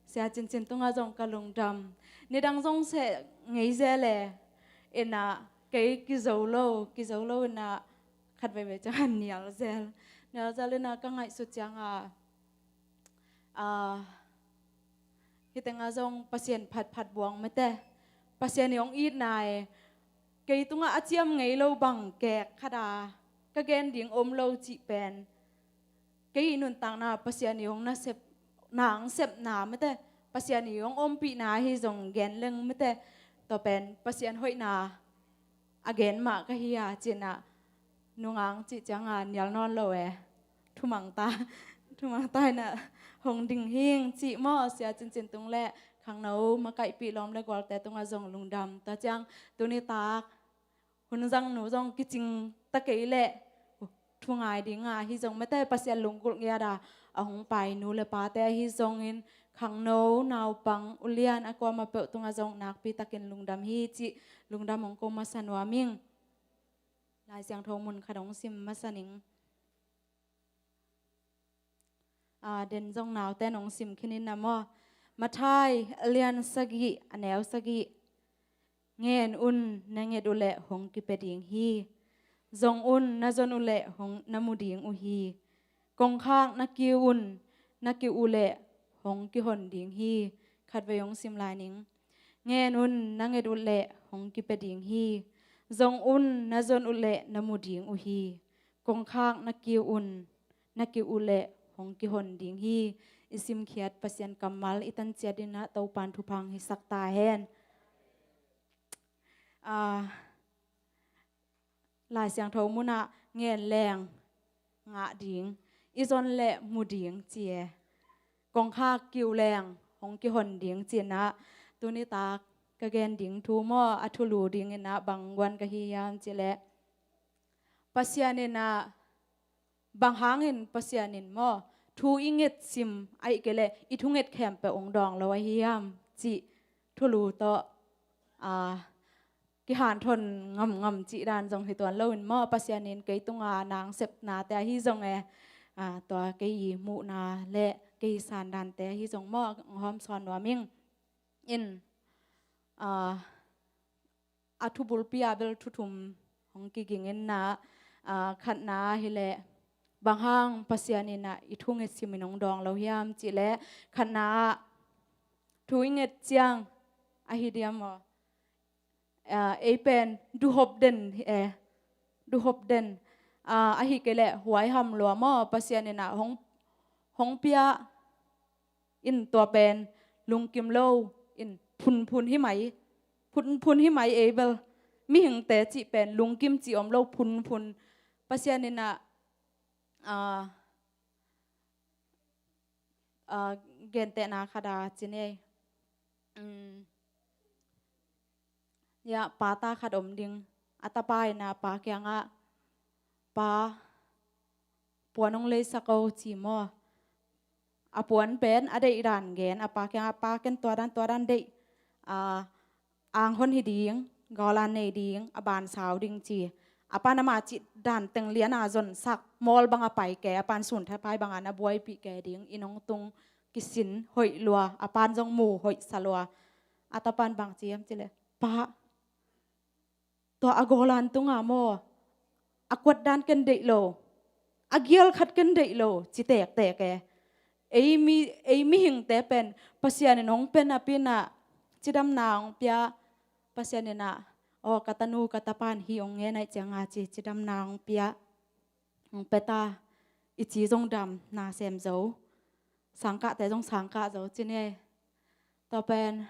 Sia Cincin tungah zong ka lungdam. Nidang zong seh ngei zel e. In ah kei kizo lo, kizo lo in ah khat veivei ciang nial zel. Nial zel in ah ka ngaihsut ciang ah, ah, hih tengah zong Pasian phatphat buang mate. Pasian i hong itna e. Kei tungah a ciam ngei lo bang kek khat a ka gen ding om lo cih pen, kei i nuntakna Pasian i hong nasep, na hong sepna mate, Pasian i hong ompihna ahi zong gen leng mate. Tua pen Pasian hoihna a gen mah ka hi a, ci-in ah nungang cih ciang a nial nawn lo e. Thumang ta, thumang ta in ah hong ding hing cih maw, Sia Cincin tung le khangno makaihpih lawm le gualte tungah zong lungdam. Tua ciang tuni tak hun zangnu zong kicing ta kei leh thu ngai ding a, hi zong mate Pasian lunggulh ngiat a a hong pai nu le pate ahi zongin, khangno, naupang, ulian a kuamah peuh tungah zong nakpi takin lungdam hi cih lungdam hong ko masa nuam ing. Lai Siangtho mun khat hong sim masa ning. Aa, den zong naute nong sim khin in na maw. Matthai a lian sagih, a neu sagih. Ngen un, na nget uh leh hong kipia ding hi. Zong un, na zon uh leh hong na mu ding uh hi. Kongkhak na kiu un, na kiuh uh leh hong kihon ding hi. Khatvei hong sim lai ning. Ngen un, na nget uh leh hong kipia ding hi. Zong un, na zon uh leh na mu ding uh hi. Kongkhak na kiu un, na kiuh uh leh hong kihon ding hi. I simkhiat Pasian kammal i tan ciat in ah Topan thupha hong hisak ta hen. Aa, Lai Siangtho munah ngen leng ngah ding, i zon leh mu ding ci e. Kongkhak kiu leng hong kihon ding ci-in ah, tuni tak ka gen ding thu maw, a thulu ding in ah bang guan ka hi hiam cih leh, Pasian in ah, bang hangin Pasian in maw, thu i nget sim ahih kei leh i thunget khempeuh hong dawng lo ahi hiam cih thulu tawh, aa, kihanthawn ngamngam cih dan zong hi tuan loin maw, Pasian in kei tunga na hong sepnate ahi zong e, aa, tua kei i muhna le kei i sandante ahi zong maw, hong hawm sawn nuam ing. In, aa, a thubulpi ah bel thu thum hong kiging in na, aa, khatna hi leh, bang hang Pasian in ah i thunget sim in hong dawng lo hiam cih leh, khatna ah thu i nget ciang ahi diam maw? Aa, ei pen duhop den hi e, duhop den. Aa, ahih kei leh huaiham lua maw, Pasian in ah hong, hong pia in tua pen lungkim lo in phunphun hi mai, phunphun hi mai ei bel. Mihingte cih pen lungkim cih om lo, phunphun. Pasian in ah, aa, aa, gentehna khat a ci ni ei. Um, ya, pa ta khat om ding. A tapa in ah pa kiangah, "Pa, puan hong leisak o," ci maw. A puan pen a deih dan gen, a pa kiangah, "Pa, ken tua dan tua dan deih, a, anghon hi ding, Golan nei ding, a ban sau ding," ci. A pan ama cih dan teng liana zonsak, mawl bang a pai ke, a pan sun thapai banga na buaipih ke ding, inn hong tung kisin hoih lua, a pan zong mu hoih sa lua. A tapan bang ci hiam cih leh, "Pa, tua a Golan tunga maw, a kuat dan ken deih lo, a gial khat ken deih lo," ci tektek e. Ei mi, ei mihingte pen Pasian in hong pia napi-in ah cidamna hong pia, Pasian in ah, "Aw, ka tanu ka tapan hih hong ngen ahih cianga," ci, cidamna hong pia, hong pia ta, i ci zong dam, na sem zo, sangkahte zong sangkah zo, ci ni. Tua pen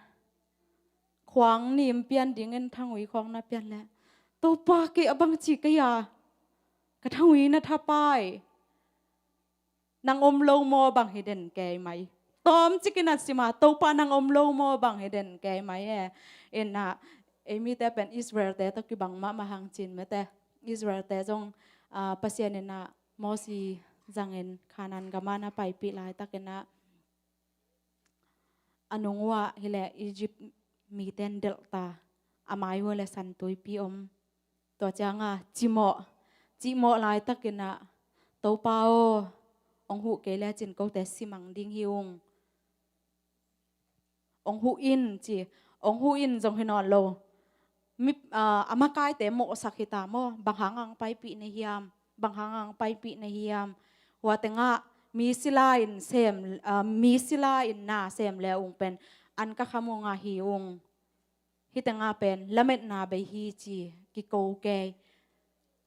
khuang nim pian dingin thangui khawng na pian leh, "Topa, kei a bang ci kei a, ka thangui na thapai, nang om lo maw, bang hi den kei mai?" Tawmcikin a sim a, "Topa, nang om lo maw, bang hi den kei mai?" e. Inn ah ei mite pen Israel-te tawh kibang mahmah hang cin mete. Israel-te zong, ah, Pasian in ah Mosi zangin Kanaan gam ah na paipih laitakin ah, a nung uah hileh Egypt mite in delhta, a mai uah le San Tuipi om. Tua cianga cimawh, cimawh laitakin ah, "Topa aw, hong huh kei lecin kote simang ding hi ung. Hong huh in," ci. "Hong huh in," zong hi nawn lo. Mi, ah, a makaite mawhsak hi ta maw? "Bang hanga hong paipih na hiam? Bang hanga hong paipih na hiam? Hua tengah mi sila in sem, ah, mi sila in na sem le ung pen an ka kham ung a hi ung. Hih tengah pen lametna bei hi," ci, kiko kei.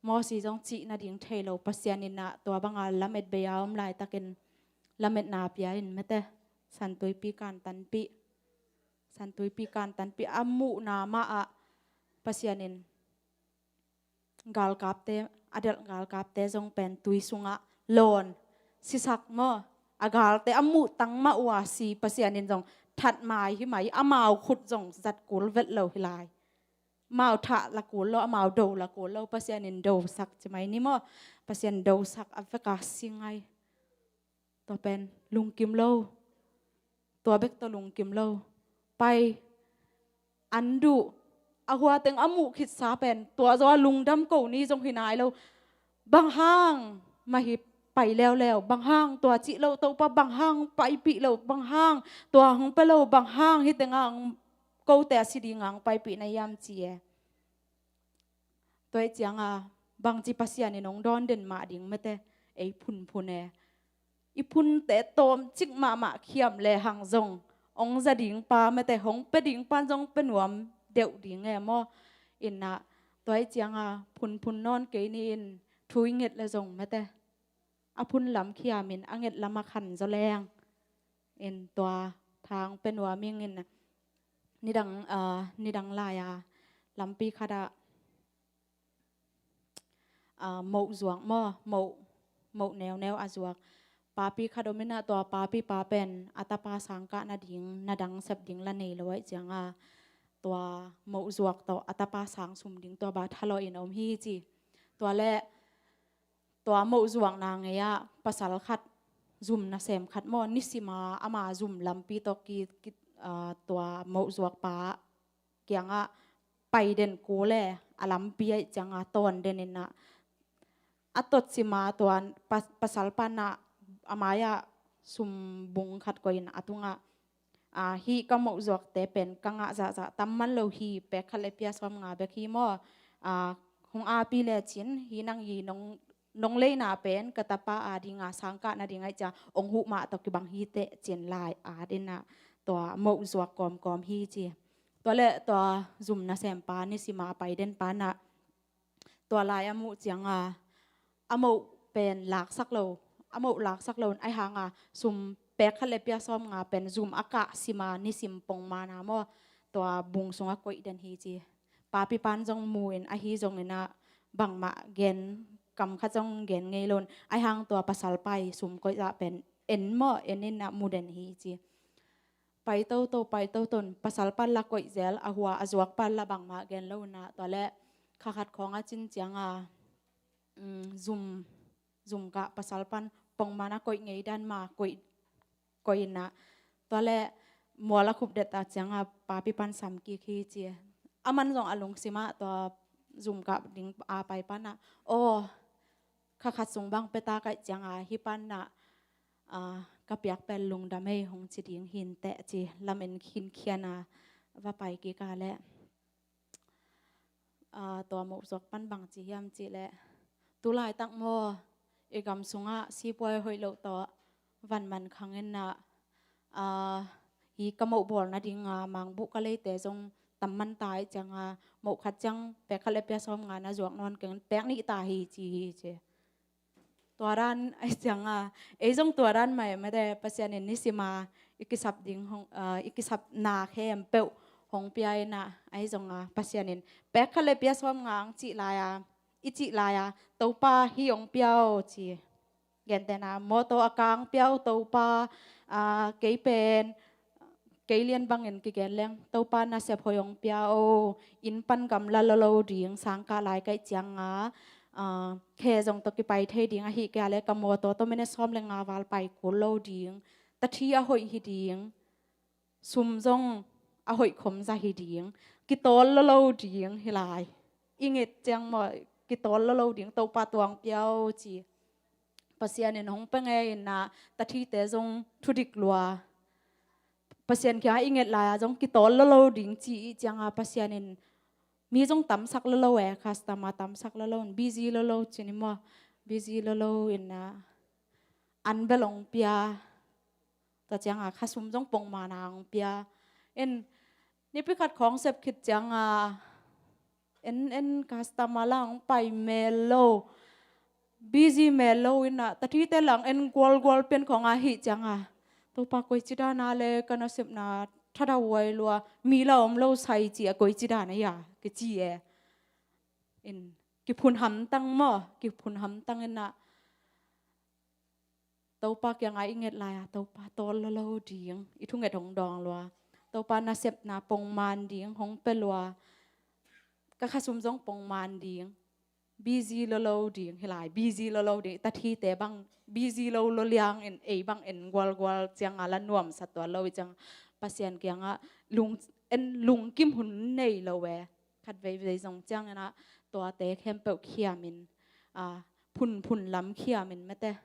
Mosi zong cih nading thei lo, Pasian in ah tua banga lamet bei a om laitakin lametna pia in mete. San Tuipi kantanpih, San Tuipi kantanpih, a muhna mah ah Pasian in galkapte, a delh galkapte zong pen tui sungah lawn, sisak maw. A galte a muhtang mah uh a si, Pasian in zong that mai hi mai, amau khut zong zat kul vet lo hi lai. Amau thah la kul lo, amau do la kul lo, Pasian in dosak ci mai ni maw. Pasian dosak a veka si ngai. Tua pen lungkim lo. Tua bek tawh lungkim lo. Pai, an duh, a hua teng a muh khitsa pen tua zaw a lungdam ko ni zong hi nai lo. "Bang hang mah hi pai leuleu, bang hang tua cih lo, Topa, bang hang paipih lo, bang hang tua hong pia lo, bang hang hih tengah kote a si dinga hong paipih na hiam?" ci e. Tua ih cianga bangci Pasian in hong dawn den mah ding mete, ei phunphun e. I phunte tawmcik mahmah khiam le hang zong hong za ding pa mete, hong pia ding pan zong pia nuam deuh ding e maw. Inn ah tua ih cianga phunphun nawn kei ni in thu i nget le zong mete, a phun lam khiamin a nget lam a khan zaw leng. Inn tua thang pia nuam ing in, nidang, ah, nidang lai-a lampi khatah, ah, moh zuak maw, moh, moh neuneu a zuak papi khat om in ah, tua papi pa pen a tapa sang kah nading, na dang sep ding la nei lo ahih cianga, tua moh zuak tawh a tapa sang sum ding tua bang thalawh in om hi ci. Tua leh tua moh zuakna ngei-ah pasal khat, zum nasem khat maw, nisima ama zum lampi tawh ki, ki, ah, tua moh zuak pa kiangah pai den kul e, a lampi ahih cianga tawn den in ah, a tot sima tua pa, pasal pan ah a mai-ah sumbung khat koih in a tungah, "Ah, hih ka moh zuakte pen ka ngah zahzah tam man lo hi, pek khat le pia sawm nga bek hi maw. Ah, hong api lecin hih nang i nong, nong leina pen ka tapa adinga sang kah nading ahih ciang hong huh mah tawh kibang hi teh," ci-in lai at in ah tua moh zuak kawmkawm hi ci. Tua leh tua zum nasempa, nisima pai den pa in ah tua lai a muh cianga, a moh pen laksak lo, a moh laksak lo in, ahih hanga sum pek khat le pia sawm nga pen zum a kah sima nisim pongmana maw, tua bung sungah koih den hi ci. Papi pan zong mu in, ahi zongin ah bangmah gen, kam khat zong gen ngei lo in, ahih hang tua pasal pa i sum koih zah pen en maw, en in ah mu den hi ci. Pai toto, pai toto in, pasal pan la koih zel, a hua a zuak pan la bangmah gen lo in ah, tua leh kha khat khawng a cin cianga, um, zum, zum kah pasal pan pongman a koih ngei dan mah koih, koih in ah, tua leh mual a khup det ta ciang a papi pan sam kik hi ci. Aman zong a lungsim ah tua zum kah ding a pai pan ah, aw, kha khat sung bang pia ta ka hih ciang a hih pan ah, ah, ka piak pen lungdam ei hong ci ding hi inteh ci, lamen khinkhian a va pai kik a leh, ah, tua mawh zuak pan bang ci hiam cih leh, tu laitak maw, i gam sungah sipuai hoih loh tawh van man khang in ah, ah, hi ka mawh bawl nading a mangbuh ka leite zong tam man ta ahih ciang a, mawh khat ciang pek khat leh pia sawm nga na zuak nawn keng, pek nih ta hi ci hi ci. Tua dan ahih ciang a, ei zong tua dan mah e mate, Pasian in nisim a i kisap ding hong, ah, i kisapna khempeuh hong pia in ah, ahi zong a Pasian in pek khat leh pia sawm nga ang cih lai a, i cih lai a, Topa hih hong pia aw ci. Gentehna, mawtaw a kang pia aw Topa, ah, kei pen, kei lian bangin kigen leng, Topa nasep hoih hong pia aw, inn pan gamla lo lo ding, sangkah lai ka hih ciang a, ah, khe zong tawh kipai thei ding ahih kei a leh ka mawtaw tawh minute sawm leh nga val pai kul lo ding, tathi a hoih hi ding, sum zong a hoih khom zah hi ding, kitawl lo lo ding hi lai. I nget ciang maw, kitawl lo lo ding, Topa tua hong pia aw ci. Pasian in hong pia ngei in ah, tathite zong thudik lua. Pasian kiangah i nget lai a zong kitawl lo lo ding ci i hih ciang a, Pasian in mi zong tamsak lo lo e, customer tamsak lo lo, busy lo lo ci ni maw, busy lo lo in ah, an bel hong pia. Tua ciang a khasum zong pongman a hong pia. In, nipi khat khawng sep khit ciang a, en, en customer la hong pai mel lo, busy mel lo in ah, tathite la hong en gualgual pian khawng ahih ciang a, Topa koici dan a leh ka nasepna tha dau huai lua, mi la om lo sai ci a, koici dan a hia kici e. In, kiphun hamtang maw, kiphun hamtang in ah, Topa kiangah i nget lai a, Topa tawl lo lo ding, i thunget hong dawng lua. Topa nasepna pongman ding hong pia lua. Ka khasum zong pongman ding, busy lo lo ding hi lai, busy lo lo ding, tathite bang busy lo lo liang in, ei bang en gualgual ciang a la nuamsa tuan lo i ciang, Pasian kiangah lung, en lungkim hun nei lo e. Khat veivei zong ciang in ah, tuate khempeuh khiam in, ah, phunphun lam khiam in mate,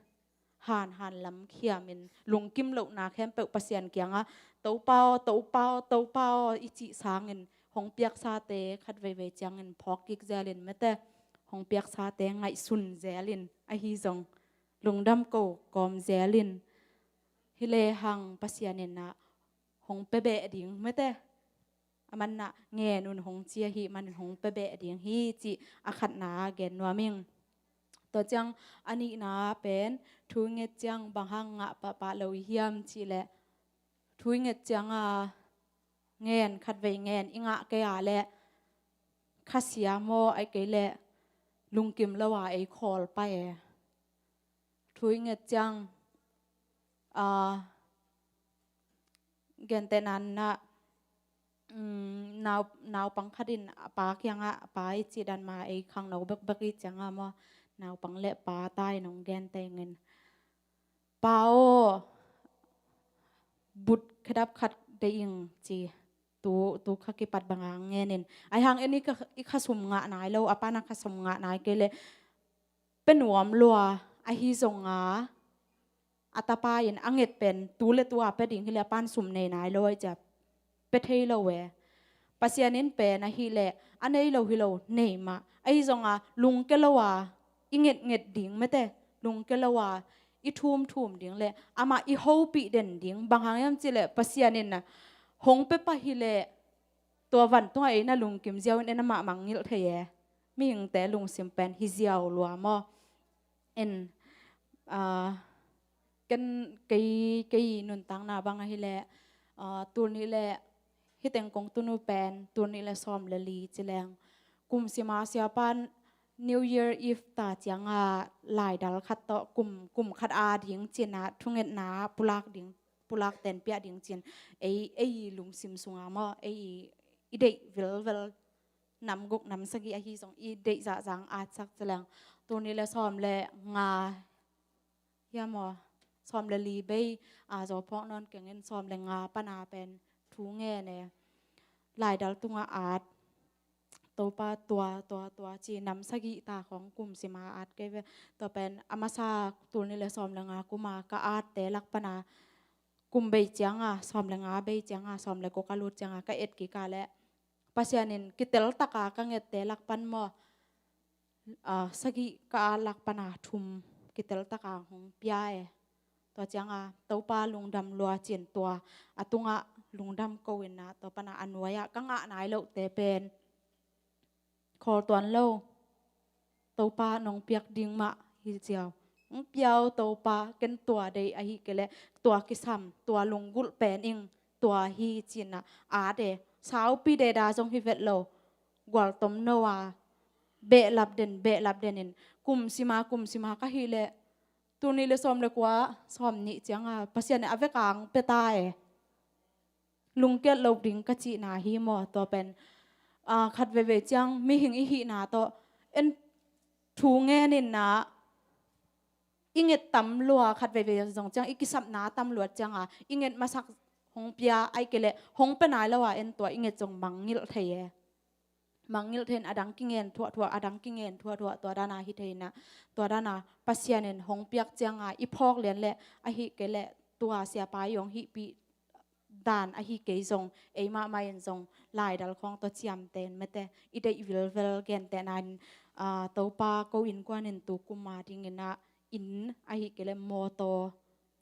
hanhan lam khiam in, lungkim lohna khempeuh Pasian kiangah, Topa aw, Topa aw, Topa aw i cih sangin, hong piaksate khat veivei ciangin phawk kik zel in mate, hong piaksate ngaihsun zel in, ahi zong lungdam ko kawm zel in, hi lehang Pasian in ah hong pia beh ding mate, a man ah ngen un hong ci ahih manin hong pia beh ding hi cih a khatna gen nuam ing. Tua ciang a nihna pen, thu i nget ciang bang hang ngah pahpah lo i hiam cih leh, thu i nget ciang a ngen, khat vei ngen i ngah kei a leh khasia maw, ahih kei leh lungkim lo a ei khawl pah e. Thu i nget ciang, ah, gentehna in ah, um, nau, naupang khat in a pa kiangah, a pa i cih dan mah ei khangno bekbek i hih ciang a maw, naupang leh pa ta in hong genteh ing in, Pa aw, but khedap khat deih ing ci. Tu, tu kha kipat bang a ngen in, ahih hang en i kha, i khasum ngah nai lo, a pa'n a khasum ngah nai kei leh pia nuam lua, ahi zong a, a tapa in a nget pen tu leh tu a pia ding hi leh a pa'n sum nei nai lo ahih ciang pia thei lo e. Pasian in pen ahih leh a nei lo hi lo, nei mah, ahi zong a lungke lo a, i ngetnget ding mate, lungke lo a i thumthum ding leh amah i hopih den ding. Bang hang hiam cih leh Pasian in ah hong pia pah hi leh tua vantung ah ei na lungkim ziau in en amah mangngilh thei e. Mihingte lungsim pen hi ziau lua maw. En, ah, ken, kei, kei nuntakna bang ahih leh, ah, tul nih leh, hih teng kong tun uh pen tul nih leh sawm leh li ci leng, kum sim a siapa'n New Year Eve ta ciang a laidal khat tawh kum, kum khat a ding ci-in ah thungetna pulak ding, pulak tenpiah ding ci-in ei, ei lungsim sung a maw, ei i deih vilvel, nam guk nam sagih ahi zong i deih zahzah atsak ci leng, tul nih leh sawm leh nga hiam aw, sawm le li bei a zawphawk nawn kengin sawm le nga pana pen thu ngen e. Laidal tungah at, Topa tua tua tua ci nam sagih ta khawng kum sima at kei ve. Tua pen a masa tul nih le sawm le nga kuma ka atte lak pana kum bei cianga, sawm le nga bei cianga, sawm le guk a lut cianga ka et kik a leh Pasian in kitel taka ka ngette lak pan maw, ah, sagih ka at lak pana thum kitel taka hong pia e. Tua cianga Topa lungdam lua cin tua a tungah lungdam ko inna tua pana a nuai-ah ka ngah nai lohte pen khawl tuan lo. Topa nong piak ding mah hi ciau. Nong piau Topa, ken tua dei ahi kei leh tua kisam, tua lunggulh pen ing, tua hi cinna ate saupi deda zong hi vet lo. Gualtom no a behlap den behlap den in kum sima kum sima ka hi leh tuni le sawm le kua sawm nih cianga Pasian a vekang peta e. Lungkiat lo ding ka cihna hi maw? Tua pen, ah, khat veivei ciang mihing i hihna tawh en thu ngeninna i nget tam lua, khat veivei zong ciang i kisapna tam luat cianga i nget masak hong pia ai kei leh hong pe nai lo a en tua i nget zong mangngilh thei e. Mangngilh thei in a dang kingen thuahthuah, a dang kingen thuahthuah tua dana hi thei inna tua dana Pasian in hong piak cianga i phawk lian leh ahi kei leh tua siapa i hong hihpih dan ahi kei zong ei mahmah in zong laidal khawng tawh ciamten mete i deih vilvel gentehna in, ah, Topa ko innkuan in tu kuma dinginna inn ahi kei leh mawtaw,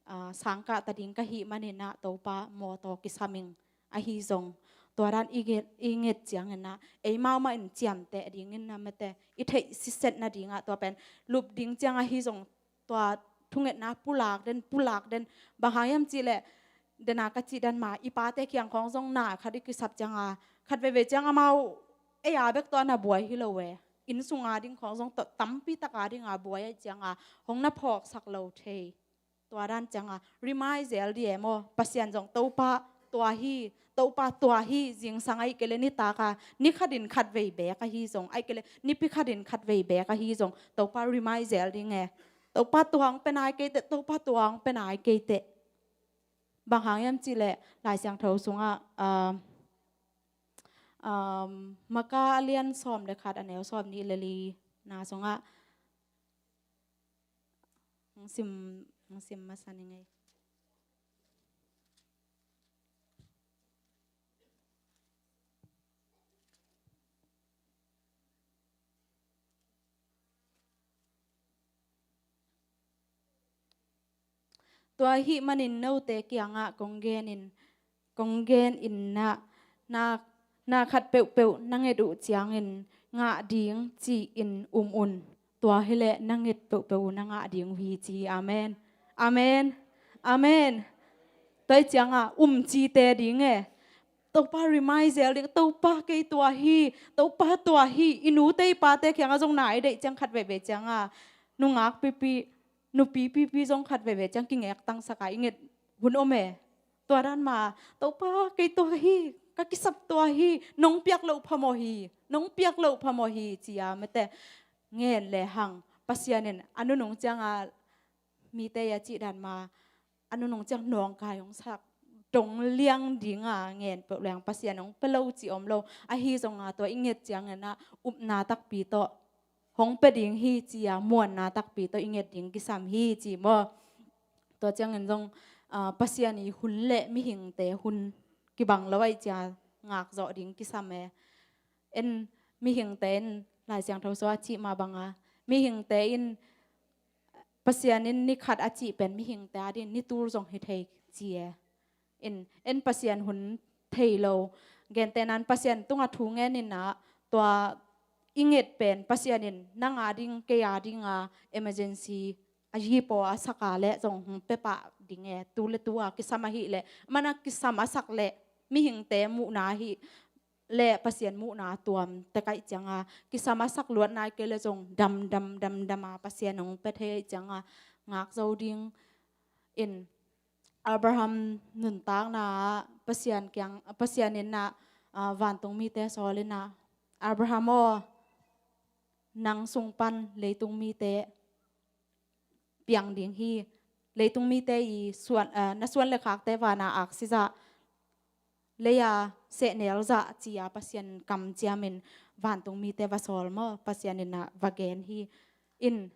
ah, sangkah ta ding ka hih maninna Topa mawtaw kisaming ahi zong tua dan i nget, i nget cianginna ei mahmah in ciamteh dinginna mete i theih sisetna dingah tua pen lup ding ciang ahi zong tua thungetna pulak den pulak den. Bang hang hiam cihleh dena ka cih dan ma i pate kiang khawng zong na khat i kisap cianga khat veivei ciang amau ei a bek tawh na buai hi lo e. Inn sunga ding khawng zong tawh tampi taka dinga buai ai cianga hong na phawksak lo thei. Tua dan cianga remind zel di e maw? Pasian zong Topa tua hi, Topa tua hi, zingsang ahi kei leh nitaka ni khatin khatvei beek ahi zong ahi kei leh nipi khatin khatvei beek ahi zong Topa remind zel ding e. Topa tua hong pe nai kei teh, Topa tua hong pe nai kei teh. Bang hang hiam cihleh Lai Siangtho sungah, um, um, Maka a lian sawm le khat a neu sawm nih le li na sungah hong sim, hong sim masa ning ei. Tua ahih manin note kiangah kong gen in, kong gen inna, na, na khat peuhpeuh na nget uh ciangin ngah ding ci-in um un. Tua hileh na nget peuhpeuh uh na ngah ding uh hi ci. Amen. Amen. Amen. Tua ih ciangah um cite ding e. Topa remind zel ding, Topa kei tua hi, Topa tua hi, i nute i pate kiangah zong na i deih ciang khat veivei ciangah nungak pipi, nupi pipi zong khat veivei ciang kingek tangsaka i nget hun om e. Tua dan ma, Topa kei tua hi, ka kisap tua hi, nong piak loh phamawh hi, nong piak loh phamawh hi, ci-a mete ngen le hang Pasian in a nunung cianga mite a cih dan ma a nunung ciang nawngkai hong sak dong liang dinga ngen peuh leng Pasian hong pe lo ci om lo. Ahi zonga tua i nget ciangin ah upna takpi tawh hong pe ding hi ci-a muanna takpi tawh i nget ding kisam hi ci maw? Tua ciangin zong, ah, Pasian i hun le mihingte hun kibang lo aih cia ngak zawh ding kisam e. En mihingte in Lai Siangtho sua a cih mah banga mihingte in Pasian in ni khat a cih pen mihingte adin ni tul zong hi thei ci e. In, en Pasian hun thei lo. Gentehna in Pasian tungah thu ngen inah tua i nget pen Pasian in nang ading kei adinga emergency a yipaw a saka le zong hong pepah ding e. Tu le tu a kisam ahih le mana kisam a sak le mihingte muhna ahih le Pasian muhna tuam tekaih cianga kisam a sak luatna i kei le zong dam dam dam dam a Pasian hong pe thei cianga ngak zo ding. In Abraham nuntakna ah Pasian kiang, Pasian in ah, ah, vantung mite sawl in ah, Abraham aw, nang sung pan leitung mite piang ding hi, leitung mite i suan, ah, na suan le khakte vana aksi zah, leia sehnel zah ci-a Pasian kamciamin vantung mite va sawl maw, Pasian in ah va gen hi. In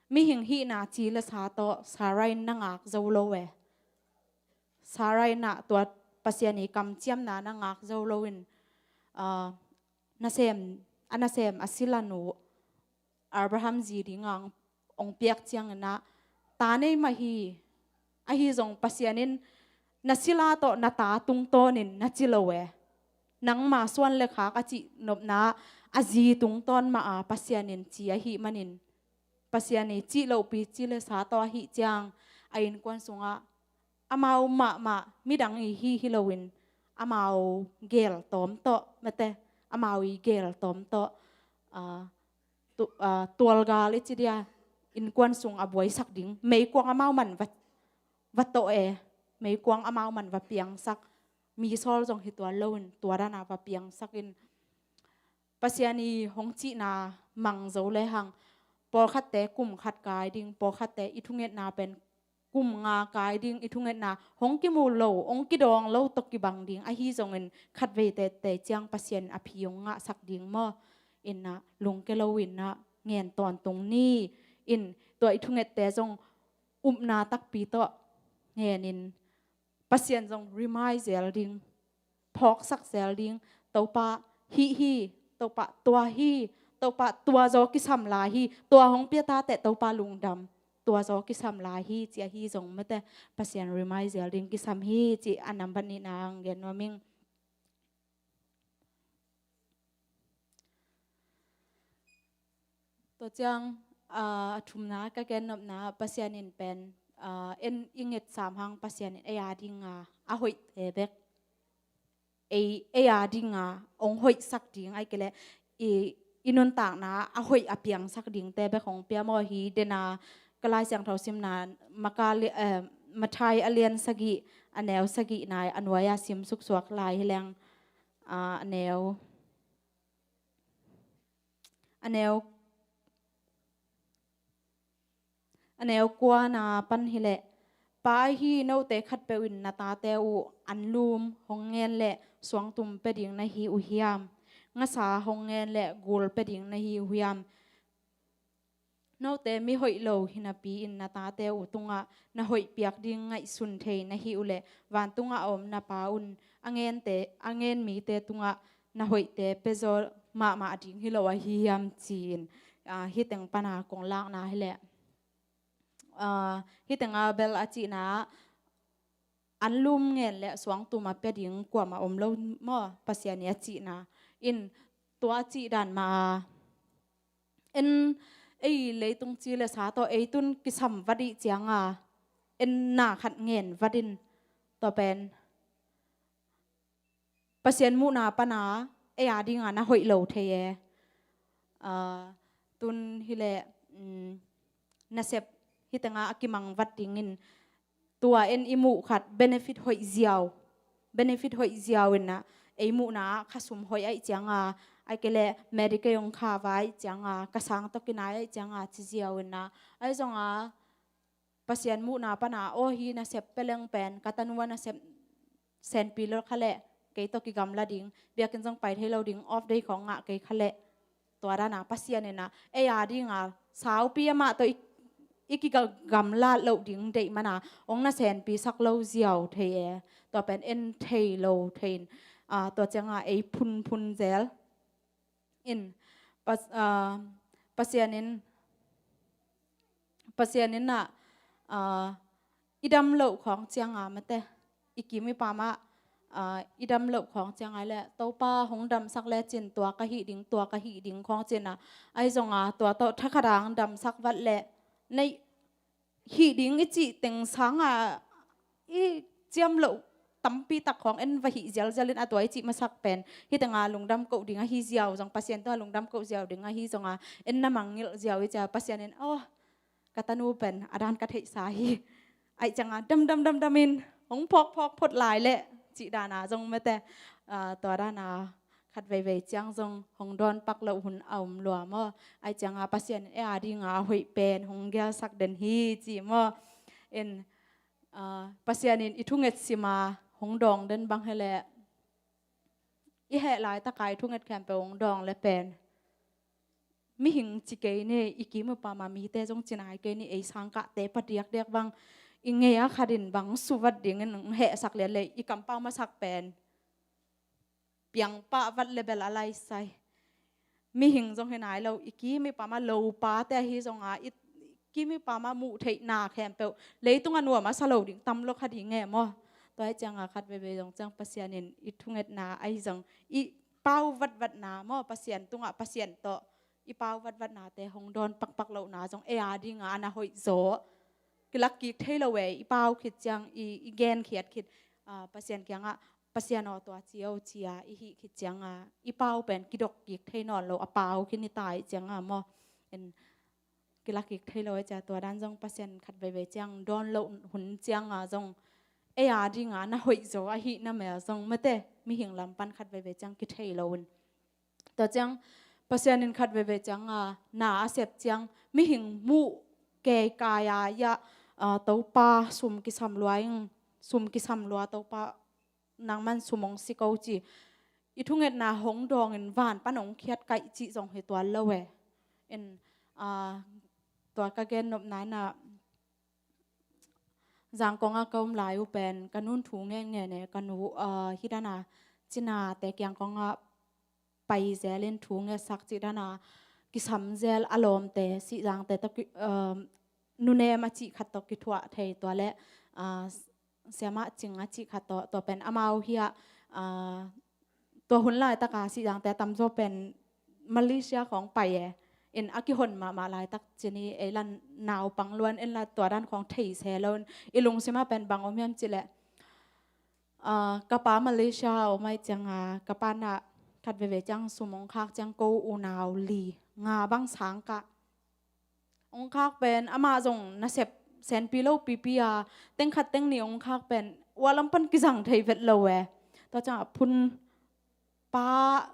mihing hihna ci le sa tawh Sarah in na ngak zo lo e. Sarah in ah tua Pasian i kamciamna na ngak zo loin, ah, nasem, a nasem a sila nu Abraham zi dinga hong piak ciangin ah ta nei mah hi. Ahi zong Pasian in na sila tawh na ta tungtawnin na ci lo e. Nangma suan le khak a cih nopna a zi tungtawn mah a Pasian in ci ahih manin, Pasian i cih lohpi ci le sa tawh ahih ciang a innkuan sungah amau mahmah midang i hi hi loin amau gel tawm tawh mate, amau i gel tawm tawh, ah, tu-, ah, tualgal i ci dia, innkuan sung a buaisak ding meikuang amau man va, va tawh e, meikuang amau man va piangsak, mi sawl zong hi tuan loin tua dana va piangsakin Pasian i hong cihna mang zo lehang pawlkhatte kum khat kai ding, pawlkhatte i thungetna pen kum nga kai ding, i thungetna hong kimu lo, hong kidawng lo tawh kibang ding ahi zongin khatvei tete ciang Pasian a phi hong ngahsak ding maw? In ah lungke loin ah ngen tawntung ni. In tua i thungette zong upna takpi tawh ngenin Pasian zong remind zel ding, phawksak zel ding. Topa hih hi, Topa tua hi, Topa tua zaw kisam lai hi, tua hong pia ta teh Topa lungdam, tua zaw kisam lai hi ci ahi zong mate, Pasian remind zel ding kisam hi ci a nambat nihna hong gen nuam ing. Tua ciang, ah, a thumna ka gen nopna Pasian in pen, ah, en i ngetsam hang Pasian in ei a dinga a hoihte bek, ei, ei a dinga hong hoihsak ding, ahih kei leh i, i nuntakna a hoih a piangsak dingte bek hong pia maw hi. Dena ka Lai Siangtho simna Maka li-, eh, Mathai a lian sagih, a neu sagihna a nuai-a sim suksuak lai hi leng, ah, a neu, a neu, a neu kuana pan hileh, Pa ahi note khatpeuh in na tate uh anlum hong ngen leh suangtum pia ding na hi uh hiam? Ngasa hong ngen leh gul pia ding na hi uh hiam? Note mi hoih lo hinapi in na tate uh tungah na hoih piak ding ngaihsun thei na hi uh leh, vantungah a om na Pa un a ngente, a ngen mite tungah na hoihte pia zaw mahmah ding hi lo ahi hiam ci-in, ah, hih teng pana kong lakna hileh, ah, hih tenga bel a cihna ah anlum ngen leh suangtum a pia ding kuamah om lo maw, Pasian i a cihna. In tua a cih dan mah a, en ei leitung ci le sa tawh ei tun kisam vat ih cianga en na khat ngen vat in, tua pen Pasian muhna pana ei a dinga na hoih lo thei e. Ah, tun hileh, mm, nasep hih tenga a kimang vat dingin tua en i muh khat benefit hoih ziau, benefit hoih ziau in ah ei muhna ah khasum hoih ahih cianga, ahih kei leh Medicaid hong kha va ahih cianga, ka sang tawh kinai ahih cianga ci ziau in ah, ahi zonga Pasian muhna pana aw hi nasep peleng pen ka tanu a nasep senpi lo kha leh kei tawh kigamla ding, biakinn zong pai thei lo ding, off day khawng ngah kei kha leh, tua dana Pasian in ah ei a dinga saupi amah tawh i, i kigamla loh ding deih mana hong na senpi sak lo ziau thei e. Tua pen en thei lo thei in, ah, tua cianga ei phunphun zel in Pas-, ah, Pasian in, Pasian in ah, ah, i dam loh khawng cianga mate, i kim i pam ah, ah, i dam loh khawng cianga leh Topa hong damsak lecin tua ka hih ding, tua ka hih ding khawng cin ah, ahi zonga tua tawh thakhat a hong damsak vat leh neih hih ding i cih teng sanga i ciam loh tampi tak khawng en va hih zialzial in, a tua i cih masak pen hih tenga lungdam koh ding ahi ziau zong, Pasian tungah lungdam koh ziau ding ahi zonga en na mangngilh ziau i cia, Pasian in, aw, ka tanu pen a dan ka theihsa hi, ahih cianga damdam damdam in hong phawkphawk phot lai leh cih dana zong mate, ah, tua dana khat veivei ciang zong hong dawn pak loh hun a om lua maw? Ahih cianga Pasian in ei a dinga a hoih pen hong gelsak den hi ci maw? In, ah, Pasian in i thunget sima hong dawng den bang hi leh, i heh laitaka i thunget khempeuh hong dawng le pen mihing ci kei ni, i kim i pam a mite zong ci nai kei ni, ei sangkahte padiakdiak bang i ngei a khat in bang suvat dingin hong hehsak lian le i kampau masak pen piangpah vat le bel a laisai. Mihing zong hi nai lo, i kim i pam a lopate ahi zong a, i kim i pam a muh theihna khempeuh leitung a nuam a sa lo ding tam lo kha ding e maw? Tua hi cianga khat veivei zong ciang Pasian in i thungetna ahi zong i pau vatvatna maw, Pasian tungah Pasian tawh i pau vatvatnate hong dawn pakpak lohna zong ei a dinga a na hoih zaw. Kilak kik thei lo e, i pau khit ciang i, i genkhiat khit, ah, Pasian kiangah, Pasian aw, tua ci o cia i hih khit cianga i pau pen kidok kik thei nawn lo, a pau khin i ta ih cianga maw? En, kilak kik thei lo e cia, tua dan zong Pasian khat veivei ciang dawn loh hun cianga zong ei a dinga na hoih zaw ahih na mel zong mate, mihing lam pan khat veivei ciang kithei lo un. Tua ciang Pasian in khat veivei cianga na a sep ciang mihing muh keikai a ia, ah, Topa sum kisam lua ing, sum kisam lua Topa nangman sum hong si ko ci. I thungetna hong dawngin van pan hong khiat kaih cih zong hi tuan lo e. In, ah, tua ka gen nopna inah Zangkong a ka um lai uh pen ka nun thu ngen ngen e, ka nu, ah, hi dana cinate kiang kongah pai zelin thu ngetsak cih dana kisam zel a lawmte, Sihzangte tawh ki, um, nunem a cih khat tawh kithuah thei tua le, ah, siamah cing a cih khat tawh, tua pen amau hiah, ah, tua hun laitaka Sihzangte a tamzaw pen Malaysia khawng pai e. In a kihon mahmah laitak cini ei lan naupang luan en la tua dan khawng thei se lo in i lungsima pen bang om hiam cileh, ah, ka pa Malaysia a om ai cianga ka pa na khat veivei ciang sum hong khak ciang ko unau li nga bang sang kah hong khak pen amah zong nasep senpi lo pipi a teng khat teng nih hong khak pen ua lam pan kizang thei vet lo e. Tua ciangah phun pa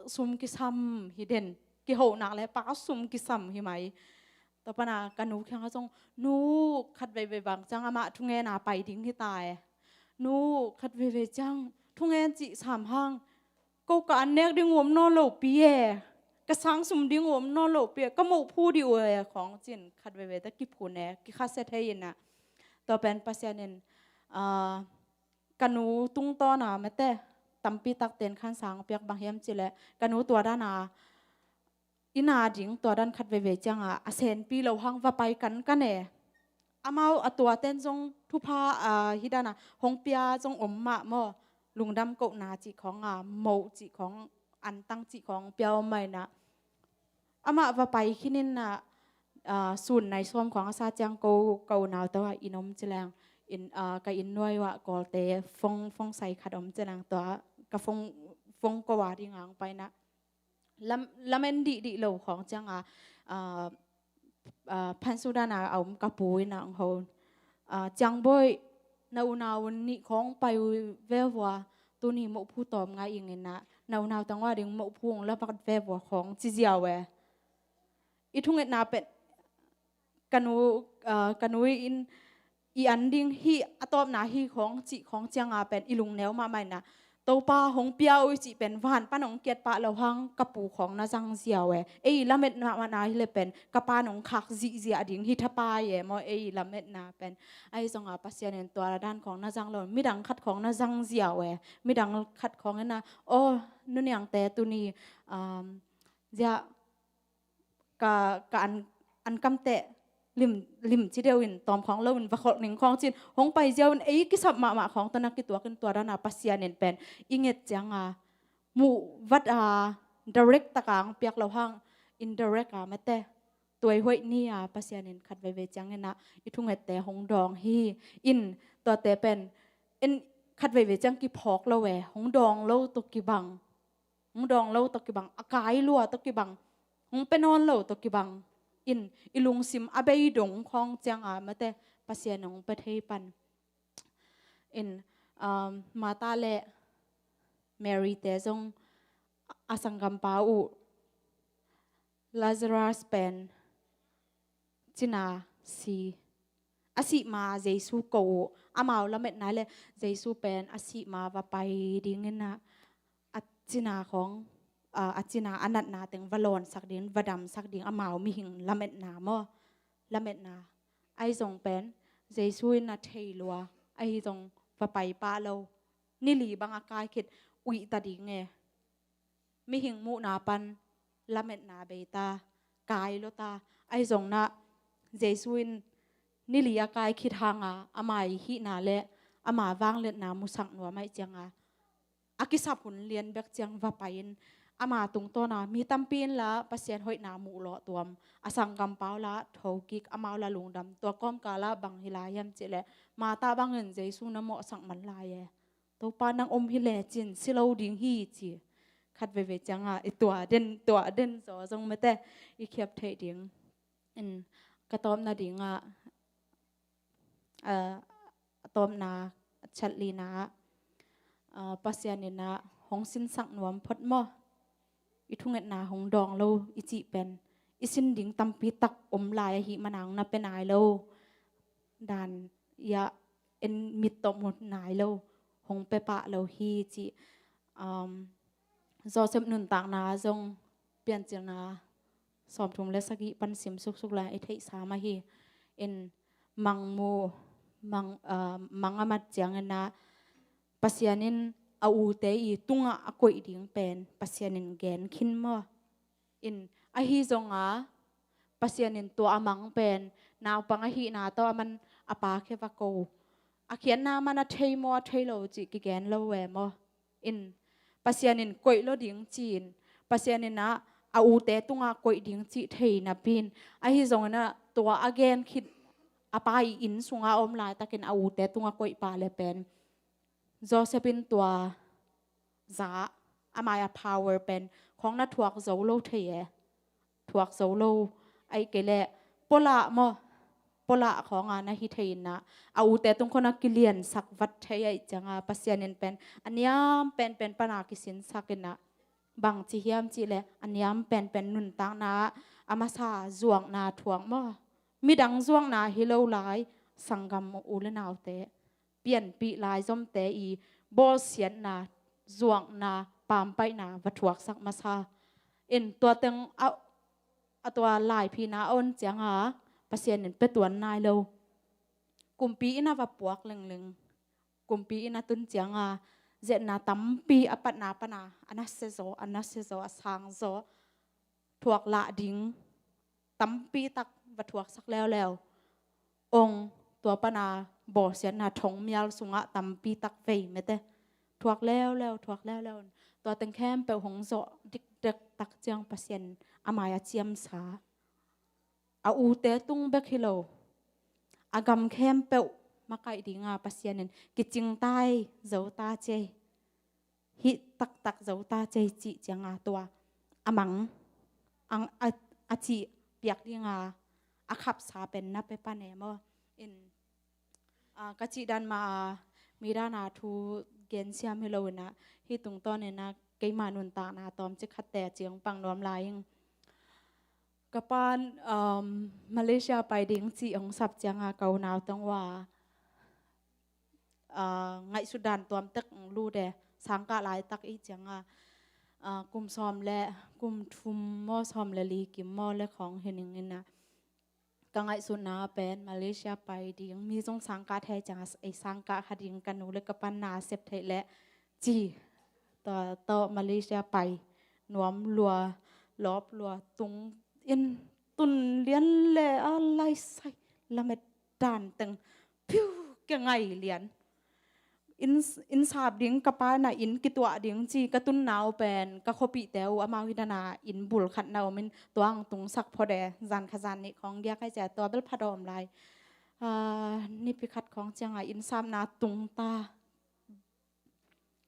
sum kisam hi den, kiho nak le pa sum kisam hi mai. Tua pana ka nu kiangah zong nu khat veivei bang ciang amah thungena pai ding hi ta e. Nu khat veivei ciang thungen cih sam hang ko ka an nek ding uam nawn lo pi e, ka sang sum ding uam nawn lo pi e, ka moh phu dih uh e khawng cin khat veivei ta kiphun e, kikhasia thei inah. Tua pen Pasian in, ah, ka nu tungtawna mate tampi takten khan sang piak bang hiam cileh ka nu tua dana i na ding tua dan khat veivei cianga a senpi lo hang va pai kankan e. Amau a tuaten zong thupha, ah, hi dana hong pia zong om mah maw, lungdam kohna cih khawng a moh cih khawng antang cih khawng pia om mah inah amah va pai khinin ah, ah, sun nai sawm khawng a sa ciang ko, ko nau tawh ah in om cileng in, ah, ka inn nuai uh ah Kawlte fong, fong sai khat om cileng tua ka fong, fong ko a ding ang paina lam, lamen dihdih lo khawng cianga, ah, ah, phansudan a om ka pu inah ang ho, ah, Ciangbawi na unau nih khawng pai uh ve vua, tuni moh phu tawm ngai ing inah na unau tangwa ding moh phu ong lapat ve vua khawng ci ziau e. I thungetna pen ka nu, ah, ka nu in i an ding hi, a tawpna hi khawng cih khawng cianga pen i lungneu mahmah inah Topa hong pia uh i cih pen van pan hong kiat pah lo hang ka pu khawng na zang ziau e. Ei lamet mahmahna hi le pen ka pa nong khak zihziah ding hi thapai e maw, ei lametna pen. Ahi zonga Pasian in tua dan khawng na zang lo, midang khat khawng na zang ziau e. Midang khat khawng inah aw nuniangte tuni, um, ziah ka, ka an, an kamteh lim, lim ci deuh in tawm khawng lo in va kholh ning khawng cin hong pai ziau in ei kisap mahmah khawng tawh na kituak in tua dana Pasian in pen i nget cianga muh vat a direct taka ang piak lo hang indirect a mate tuai hoih ni a Pasian in khat veivei ciang inah i thungette hong dawng hi. In tuate pen in khat veivei ciang kiphawk lo e, hong dawng lo tawh kibang, hong dawng lo tawh kibang, a kai lua tawh kibang, hong pe nawn lo tawh kibang in i lungsim a bei dong khawng cianga mate Pasian hong pe thei pan. In, um, Martha le Mary te zong a sanggampa uh Lazarus pen cina si a sih ma Jesu ko uh, amau lametna le Jesu pen a sih ma va pai dingin ah, a cina khawng, a, a cina a natna teng va lawnsak ding, va damsak ding, amau mihing lametna maw, lametna. Ahi zong pen Jesu in a thei lua, ahi zong va pai pah lo. Ni li bang a kai khit uih ta ding e. Mihing muhna pan lametna bei ta, kai lo ta. Ahi zong na Jesu in ni li a kai khit hanga ama i hihna le ama vangliatna musak nuam ahih cianga, a kisap hun lian bek ciang va pai-in ama tungtawna mi tampi in la Pasian hoihna muh lawh tuam, a sanggampau la thokik, amau la lungdam. Tua kawmkala bang hi lai hiam cih leh, Martha bangin Jesu na mawhsak man lai e. Topa, nang om hi lecin si lo ding hi, ci. Khat veivei cianga i tua den, tua den zaw zong mete i khiap theih ding. In ka tawpna dingah, a, a tawpna, a chat lina ah, a, Pasian in ah hong sinsak nuam phot maw? I thungetna hong dawng lo i cih pen i sin ding tampi tak om lai ahih mana hong na pia nai lo. Dan i ah en mit tawh mu nai lo, hong pia pah lo hi, cih, um, Joseph nuntakna zong Piancilna sawmthum le sagih pan sim suksuk lai i theihsa mah hi. In mang mu, mang, ah, mang a mat ciangin ah Pasian in a ute i tungah a koih ding pen Pasian in gen khin maw? In ahi zonga Pasian in tua a mang pen naupang ahihna tawh a man a pa khia va ko. A khiatna man a thei maw, a thei lo cih kigen lo ve maw? In Pasian in koih lo ding ci-in, Pasian in ah a ute tungah koih ding cih thei napi-in, ahi zongin ah tua a gen khit a pa i inn sunga a om laitakin a ute tungah koih pah le pen Joseph in tua za, amai a power pen khawng na thuak zo lo thei e. Thuak zo lo, ahih kei leh pawlah maw, pawlah khawnga na hi thei in ah, a ute tung khawng na kiliansak vat thei ahih cianga Pasian in pen a niam penpen pana kisinsak in ah, bangci hiam cih leh a niam penpen nuntakna ah a masa zuakna thuak maw? Midang zuakna hi lo lai, sanggam u le naute, pianpih laizomte i bawlsiatna, zuakna, pampaihna va thuaksak masa. In tua teng a, a tua laiphina a on cianga Pasian in pia tuan nai lo. Kumpi inn ah va puak lengleng, kumpi inn ah tun cianga zetna tampi a patna pana a nasia zaw, a nasia zaw, a sang zaw, thuak lah ding tampi tak va thuaksak leuleu. Ong, tua pana bawlsiatna thongmial sungah tampi tak vei mete thuak leuleu, thuak leuleu. Tua teng khempeuh hong zawh dikdek tak ciang Pasian a mai a ciamsa. A ute tung bek hi lo, a gam khempeuh makaih dinga Pasian in kicingtai zo ta cei, hih taktak zo ta cei cih cianga tua a mang, ang, a, a cih piak dinga a khapsa pen na pia pan e maw? In, a, ka cih dan mah a, midana thu gensiam hi lo in ah, hih tungtawn in ah keima nuntakna tawmcik khatte a ciang pang nuam lai ing. Ka pan, um, Malaysia pai ding cih hong sap cianga ka unau teng uh a, ah, ngaihsut dan tuamtek hong lut e, sangkah laitak i cianga, ah, kum sawm le, kum thum maw, sawm le li kim maw le khawng hi ning in ah, ka ngaihsutna pen Malaysia pai ding, mi zong sangkah thei cianga ei sangkah kha ding, ka nu le ka pan na sep theih leh ci. Tua tawh Malaysia pai nuam lua, lawp lua, tung in tun lian le a laisai lamet dan teng piu kia ngai lian. Inn, inn sap ding ka pa na inn kituah ding ci ka tun nau pen ka khuapihte uh amau hi dana inn bul khat na om in tua ang tungsak phot e, zan kha zan nih khawng giak ai cia tua bel phat a om lai. Ah, nipi khat khawng cianga inn sapna tung ta.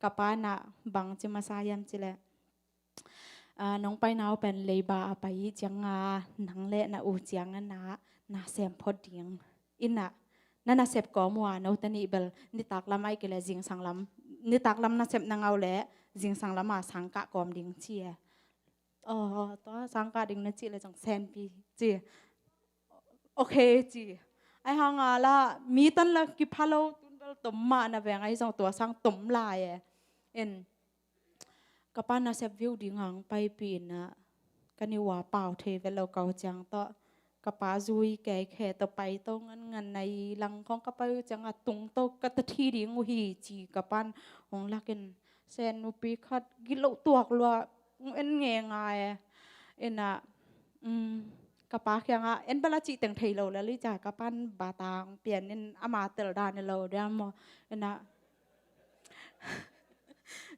Ka pa na bang ci masa hiam ci leh, ah, nong pai nau pen leiba a pai cianga nang le na u cianga na, na sem phot ding. Inn ah na nasep kawm uh a, note nih bel nitak lam ai kei le zingsang lam, nitak lam nasep na ngau le zingsang lam a sangkah kawm ding ci e. Oh, tua sangkah ding na cih le zong sempi ci. Ok ci. Ahi hanga la mi tan la kipha lo, tun bel tom mah na veng ahi zong tua sang tom lai e. In ka pa nasep viu ding hong paipih in ah ka niu a pau thei vet lo kau ciang tawh ka pa zui kei khe tawh pai to ngan ngan nai lang khong ka pai uh ciang a tung to ka ta thi ding uh hi ci ka pan hong lakin sen nupi khat gilo tuak lua en nge ngai e. In ah ka pa kiangah en bala cih teng thei lo la li ca ka pan batang pian in ama tel dan lo dia maw. In ah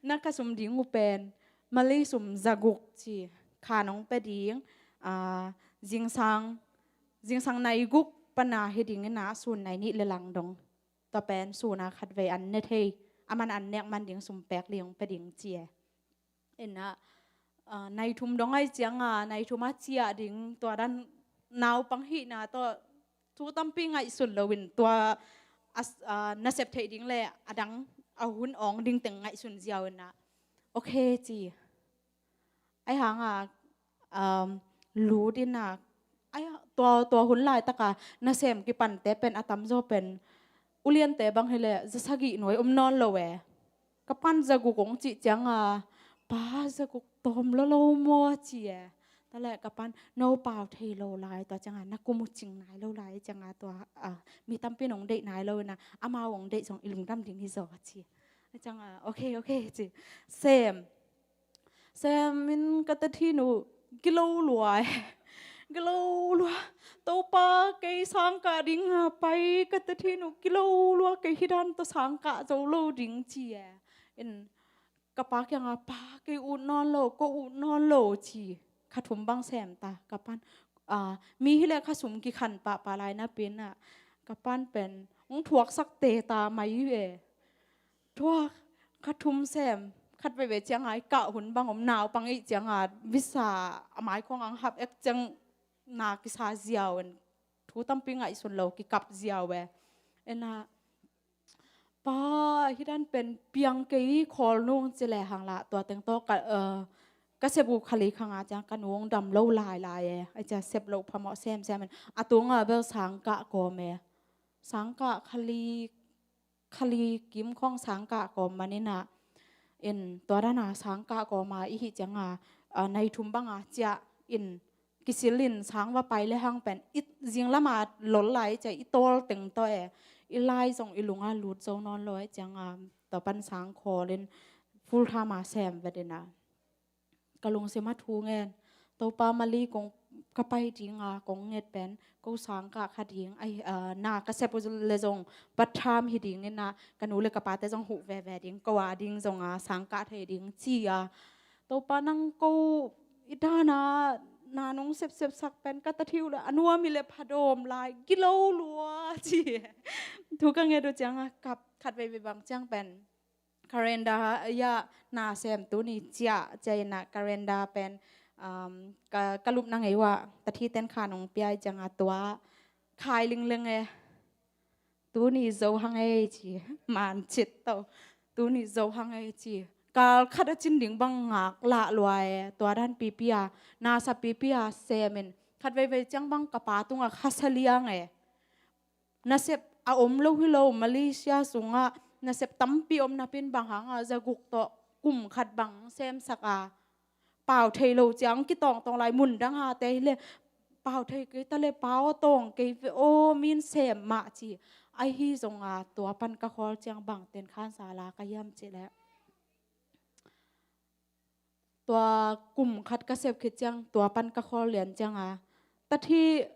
na ka sum ding uh pen Malay sum zaguk ci kha nong pe ding zingsang zingsang nai guk pana hi ding in ah sun nai nih le lang dong. Tua pen sun a khat vei an ne thei a man an nek man ding sum pek li hong pe ding ci e. In ah nai thum dong ahi ciang a nai thum a ciah ding tua dan naupang hihna tawh thu tampi ngaihsun lo in tua nasep theih ding le a dang a hun awng ding teng ngaihsun ziau in ah okay ci. Ahi hanga lut in ah tua hun laitaka nasem kipante pen a tamzaw pen uliante bang hileh zasagih nuai om nawn lo e. Ka pan zaguk hong cih cianga pa zaguk tawm lolo maw ci e. Taleh ka pan no pau thei lo lai tua cianga na kum uh cing nai lo lai cianga tua mi tampi nong deih nai lo ina amau hong deih zong i lungdam ding hi zaw ci. Cianga okay okay ci. Sem sem in ka ta thin uh gilo lua e. Gilo lua Topa kei sangkah ding a pai ka ta thin uh gilo lua kei hi dan tawh sangkah zo lo ding ci e. In ka pa kianga pa kei ut nawn lo ko ut nawn lo ci. Kha thum bang sem ta ka pan mi hileh kha sum kikhan pahpah lai napi in ah ka pan pen hong thuaksak te ta mai e. Thuak kha thum sem khat veivei cianga i kah hun bang om naupang ih cianga visa a maikhong ang hap ek ciang na kisa ziau in thu tampi ngaihsun lo kikap ziau e. Ena pa hi dan pen piang kei khawl nung ci le hang lah tua teng tawh ka sep uh khali khanga ciang ka nung dam lo lai lai e. Ai cia sep lo phamawh sem sem in a tunga bel sangkah kawm e. Sangkah khali khali kim khawng sangkah kawm maninah in tua dana sangkah kawma i hih cianga nai thum banga ciah in kisil in sang va pai le hang pen i zinglama lol lai cia i tawl teng tawh e. I lai zong i lunga lut zo nawn lo e cianga tua pan sang khawl in full time a sem vetina ka lungsim a thu ngen Topa Mali kong ka pai dinga kong nget pen ko sangkah kha ding na ka sep le zong part time hi ding ina ka nu le ka pate zong huh veve ding ko a ding zonga sangkah thei ding ci a Topa nang ko i dana na nong sepsep sak pen ka ta thiu le a nuam hi le phadawm lai gilo lua ci thu ka nget uh cianga kap khat veivei bang ciang pen calendar ya na sem tuni ciah ciah ina calendar pen ka lupna ngei uh ah tathi ten kha nong pia i cianga tua khai lingleng e. Tuni zo hang ei ci man cit to tuni zo hang ei ci kal khat a cin ding bang ngak lah lua e tua dan pipi a nasa pipi a sem in khat veivei ciang bang ka pa tunga khasa liang e. Nasep a om lo hi lo Malaysia sungah nasep tampi om napin bang hanga zaguk tawh kum khat bang semsak a pau thei lo ciang kitawngtawng lai mun dang hate hi le pau thei kei ta le pau a tawng kei ve aw min sem mah ci. Ahi zonga tua pan ka khawl ciang bang ten khansa la ka hiam ci le tua kum khat ka sep khit ciang tua pan ka khawl lian cianga tathi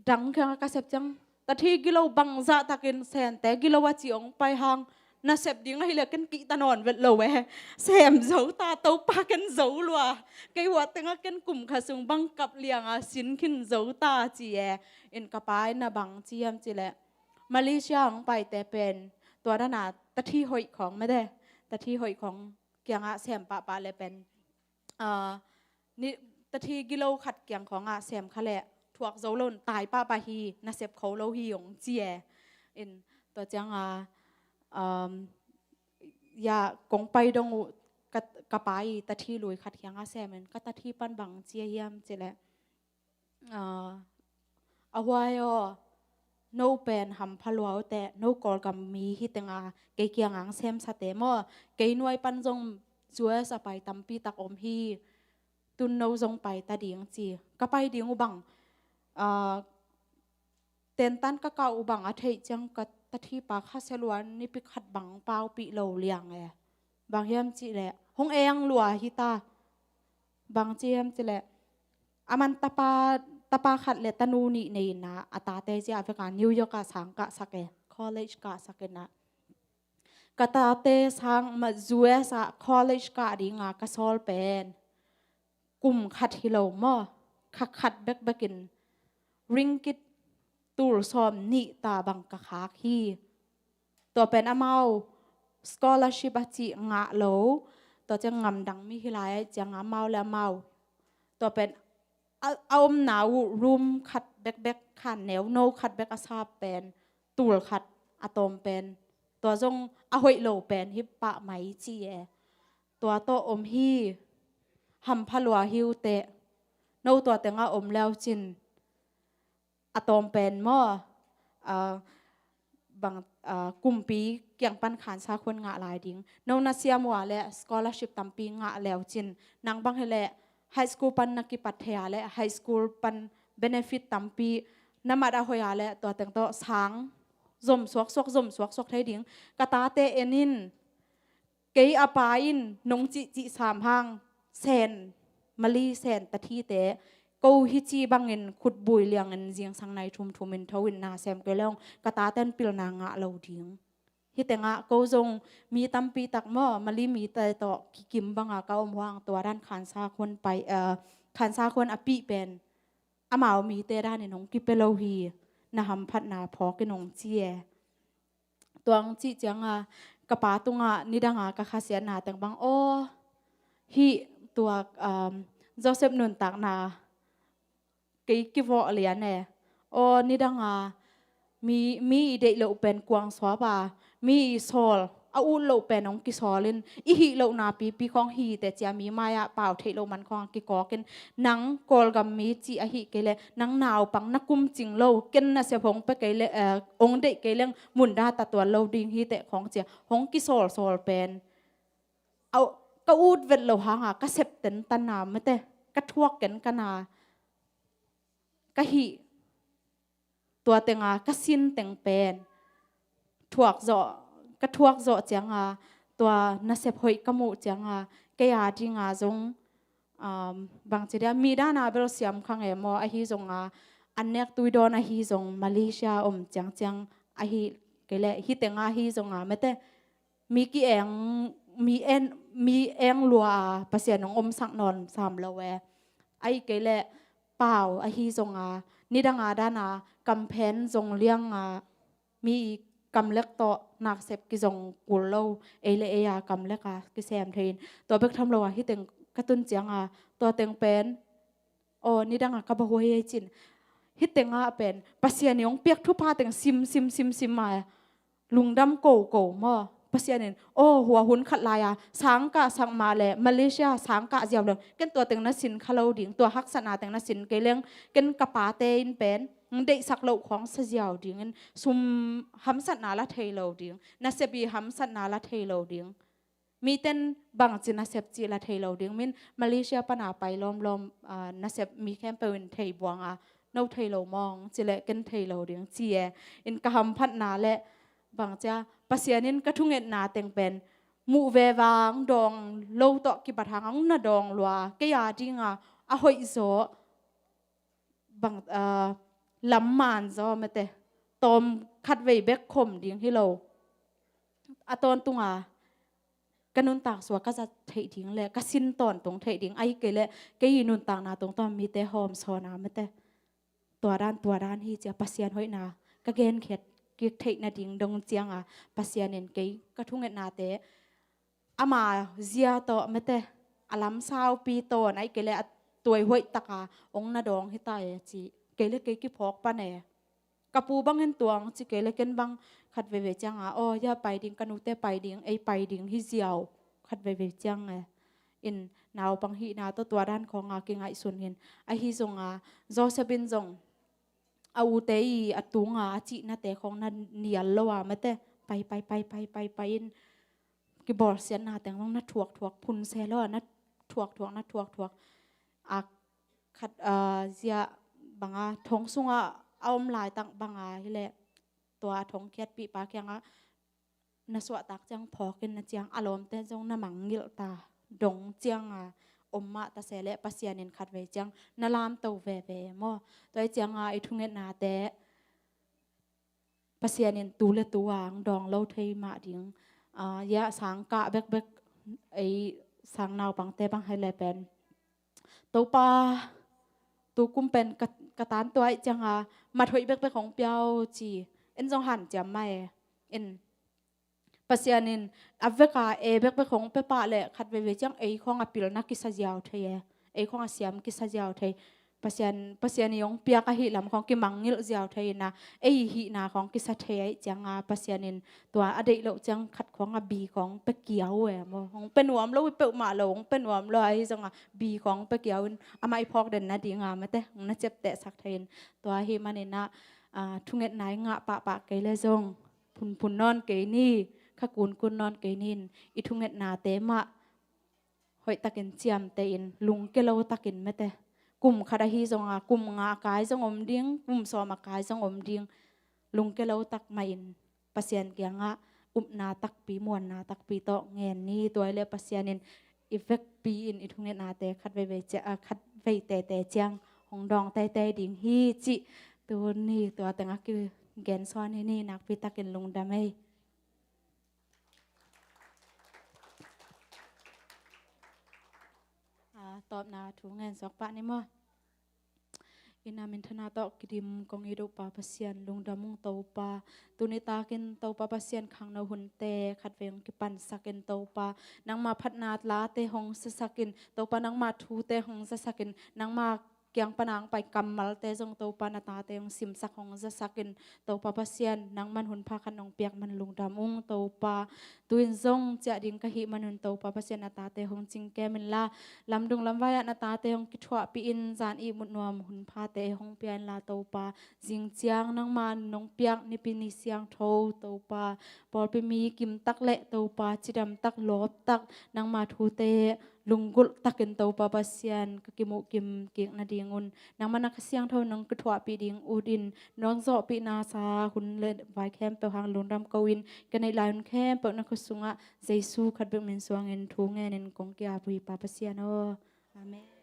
dang khianga ka sep ciang tathi gilo bangzah takin sente gilo a ci ong pai hang nasep ding ahileh ken kihta nawn vet lo e. Sem zo ta Topa ken zo lua kei huah tenga ken kum khat sung bang kap lianga sin khin zo ta ci e. In ka pa in a bang ci hiam cileh Malaysia ong paite pen tua dana tathi hoih khawng mede tathi hoih khawng kiangah sem pahpah le pen tathi gilo khat kiang khawngah sem kha le thuak zo lo in tai pahpah hi nasep kho lo hi ong ci e. In tua cianga ya kong pai dong uh ka pa i tathi lui khat kiangah sem in ka tathi pan bang ci a hiam cileh a huai aw no pen hampha lua uh teh, no Kawlgam mi hi tenga kei kiangah semsate maw, kei nuai pan zong U S a pai tampi tak om hi, tun no zong pai ta ding ci. Ka pai ding uh bang, ah, tentan ka kah uh bang a theih ciang ka tathi pa kha seluan nipi khat bang paupih lo liang e. Bang hiam cih leh hong eng lua hi ta. Bang ci hiam cih leh a man tapa, tapa khat le tanu nih nei in a, a tate zia vek a New York ah sang kahsak e, college kahsak in a. Ka tate sang ma U S ah college kah dinga ka sawl pen kum khat hi lo maw, kha khat bekbek in ringgit tul sawm nih ta bang ka khak hi. Tua pen amau scholarship a cih ngah lo, tua ciang ngamdang mi hi lai ciang amau le amau, tua pen a, a omna uh room khat bekbek, khan neu no khat bek a sap pen tul khat a tawm pen, tua zong a hoih lo pen hi pah mai ci e. Tua tawh om hi, hampha lua hi uh teh, no tua tengah om leu cin a tawm pen maw, ah, bang, ah, kumpi kiang pan khansa khun ngah lai ding. No na siam uh a le scholarship tampi ngah leu cin, nang bang hi leh high school pan na kipat thei a le high school pan benefit tampi na mat a hoih a le tua teng tawh sang zom suaksuak, zom suaksuak thei ding. Ka tate en in, kei a pa in nong cihcih sam hang Sen, Mali Sen tathite ko hi ci bangin khutbui liangin zingsang nai thumthum in tho in na sem kei leng ka taten pilna ngah lo ding. Hi tengah ko zong mi tampi tak maw, Mali mite tawh kikim banga ka om huang tua dan khansa khun pai, eh, khansa khun a pih pen amau mite danin hong kipia lo hi. Na hamphatna phawk in hong ci e. Tuang cih cianga ka pa tungah nidanga ka khasiatna teng bang aw, hih tua, um, Joseph nuntakna kei kivawh lian e. Aw, nidanga mi, mi i deih loh pen kuang suap a, mi i sawl a ut loh pen hong kisawl in, i hih lohna pipi khawng hi teh cia mi mai-ah pau theih loh man khawng a kikawk in, nang Kawlgam mi cih ahi kei leh nang naupang na kum cing lo, ken nasep hong pia kei leh, eh, hong deih kei leng munda ta tuan lo ding hi teh khawng cia hong kisawlsawl pen, au, ka ut vet lo hanga ka sep tentan a mate, ka thuak ken ka na, ka hih tua tenga ka sin teng pen thuak zawh, ka thuak zawh cianga tua nasep hoih ka muh cianga kei a dinga zong, um, bangci dia mi dana bel siam kha nge maw, ahi zonga an nek tui dawn ahi zong Malaysia om ciangciang ahi kei leh hi tenga hi zonga mate, mi ki eng, mi en, mi eng lua a Pasian hong omsak nawn sam lo e. Ahi kei leh pau ahi zonga nidanga dana kamphen zong lianga mi i kamlek tawh naksep kizong kul lo, ei le ei a kamlek a kisem thei in, tua bek tham lo a hi teng ka tun cianga tua teng pen aw, nidanga ka bahuai ei cin. Hi tenga pen Pasian i hong piak thupha teng sim, sim, sim, sim a lungdam koko maw. Pasian in, aw, hua hun khat lai-a sang kahsak mah leh Malaysia sang kah ziau leng ken tua teng na sin kha lo ding, tua haksatna teng na sin kei leng ken ka pate in pen hong deihsak loh khawng sa ziau dingin, sum hamsatna la thei lo ding, nasep i hamsatna la thei lo ding. Miten bangci nasep cih la thei lo ding, min Malaysia pana pai lawmlawm, ah, nasep mi khempeuh in thei buanga, no thei lo mawng cileh ken thei lo ding ci e. In ka hamphatna le bangcia Pasian in ka thungetna teng pen muh ve vang dawng lo tawh kibat hang hong na dawng lua, kei a dinga a hoih zaw bang, ah, lam man zaw mate, tawm khat vei bek khom ding hi lo. A tawntunga ka nuntak sua ka zat theih ding le ka sin tawntung theih ding, ahi kei le kei i nuntakna tungtawn mite hawm sawna mate. Tua dan, tua dan hi cia Pasian hoihna ka genkhiat kik theih nading dong cianga Pasian in kei ka thungetnate ama zia tawh mate, a lam saupi tawn, ahi kei le a tuai hoih taka ong na dawng hi ta e ci. Kei le kei kiphawk pan e. Ka pu bangin tuang ci kei le ken bang khat veve cianga, aw, ya pai ding, ka nute pai ding, ei pai ding hi ziau khat veve ciang e. In naupang hihna tawh tua dan khawnga kingaihsun hin. Ahi zonga Joseph in zong a ute i a tunga a cihnate khawng na nial lo a mate, pai pai pai pai pai pai in kibawlsiatna teng zong na thuak thuak, phun se lo a na thuak thuak, na thuak thuak. A khat, ah, zia banga thong sunga a om laitak banga hileh tua a thong khiatpihpa kiangah na suahtak ciang phawkin na ciang a lawmte zong na mangngilh ta dong cianga om mah ta se leh Pasian in khatvei ciang na lamto veve maw? Tua hi cianga i thungetnate Pasian in tu le tu a ang dawng lo thei mah ding. Ah, ya sang kah bekbek ei sang naupangte bang hai le pen Topa, tu kum pen ka, ka tan tuai cianga mat hoih bekbek hong piau ci. En zong hanciam mai. En Pasian in a veka e bekbek hong pia pah le khat veivei ciang ei khawng a pilna kisa ziau thei e. Ei khawng a siam kisa ziau thei. Pasian, Pasian i hong piak ahi lam khawng kimangngilh ziau thei ina, ei hihna khawng kisa thei ahi cianga Pasian in tua a deih loh ciang khat khawng a bi khawng pia kiau e maw? Hong pia nuam lo i peuhmah lo, hong pia nuam lo ahi zonga bi khawng pia kiau in amah i phawk den nadinga mate hong na ciaptehsak thei in tua ahi maninah, ah, thungetna i ngah pahpah kei le zong phunphun nawn kei ni, kha kunkun nawn kei ni in i thungetnate mah hoihtakin ciamteh in lungke lo takin mate. Kum khat ahi zonga kum nga a kai zong om ding, kum sawm a kai zong om ding. Lungke lo tak mahin Pasian kiangah upna takpi, muanna takpi tawh ngen ni. Tua hi le Pasian in i vekpi in i thungetnate khat veivei cia-, ah, khat vei tete ciang hong dawng teitei ding hi cih tuni tua tengah kigen sawn hi ni. Nakpi takin lungdam ei. Ah, tawpna thu ngen suak pah ni maw? Ina minthana tawh kidim kong it uh Pa Pasian lungdam ung Topa. Tuni takin Topa Pasian khangno hunte khatvei hong kipansakin Topa, nangma phatna late hong siasakin Topa, nangma thute hong zasakin, nangma kiang pana hong pai kammalte zong Topa na tate hong simsak hong zasakin Topa Pasian, nangman hunpha khat nong piak man lungdam ung Topa. Tu-in zong ciah ding ka hih manun Topa Pasian na tate hong cingkem inla, lamdung lamvai ah na tate hong kithuahpih in zan ihmut nuam hunphate hong pia inla Topa. Zing ciang nangma nong piak Nipi ni siangtho Topa, pawlpi mi kimtak le Topa cidamtak lawptak nangma thute lunggulh takin Topa Pasian ka kimuh kim kik nadingun nangman a Kha Siangtho nong kithuahpih ding utin nong zawhpihna sa hun le vai khempeuh hang lungdam ko in ka neih lai hun khempeuh na khut sungah Jesu khat bek min suangin thu ngenin kong ki-ap uh hi Pa Pasian aw. Amen.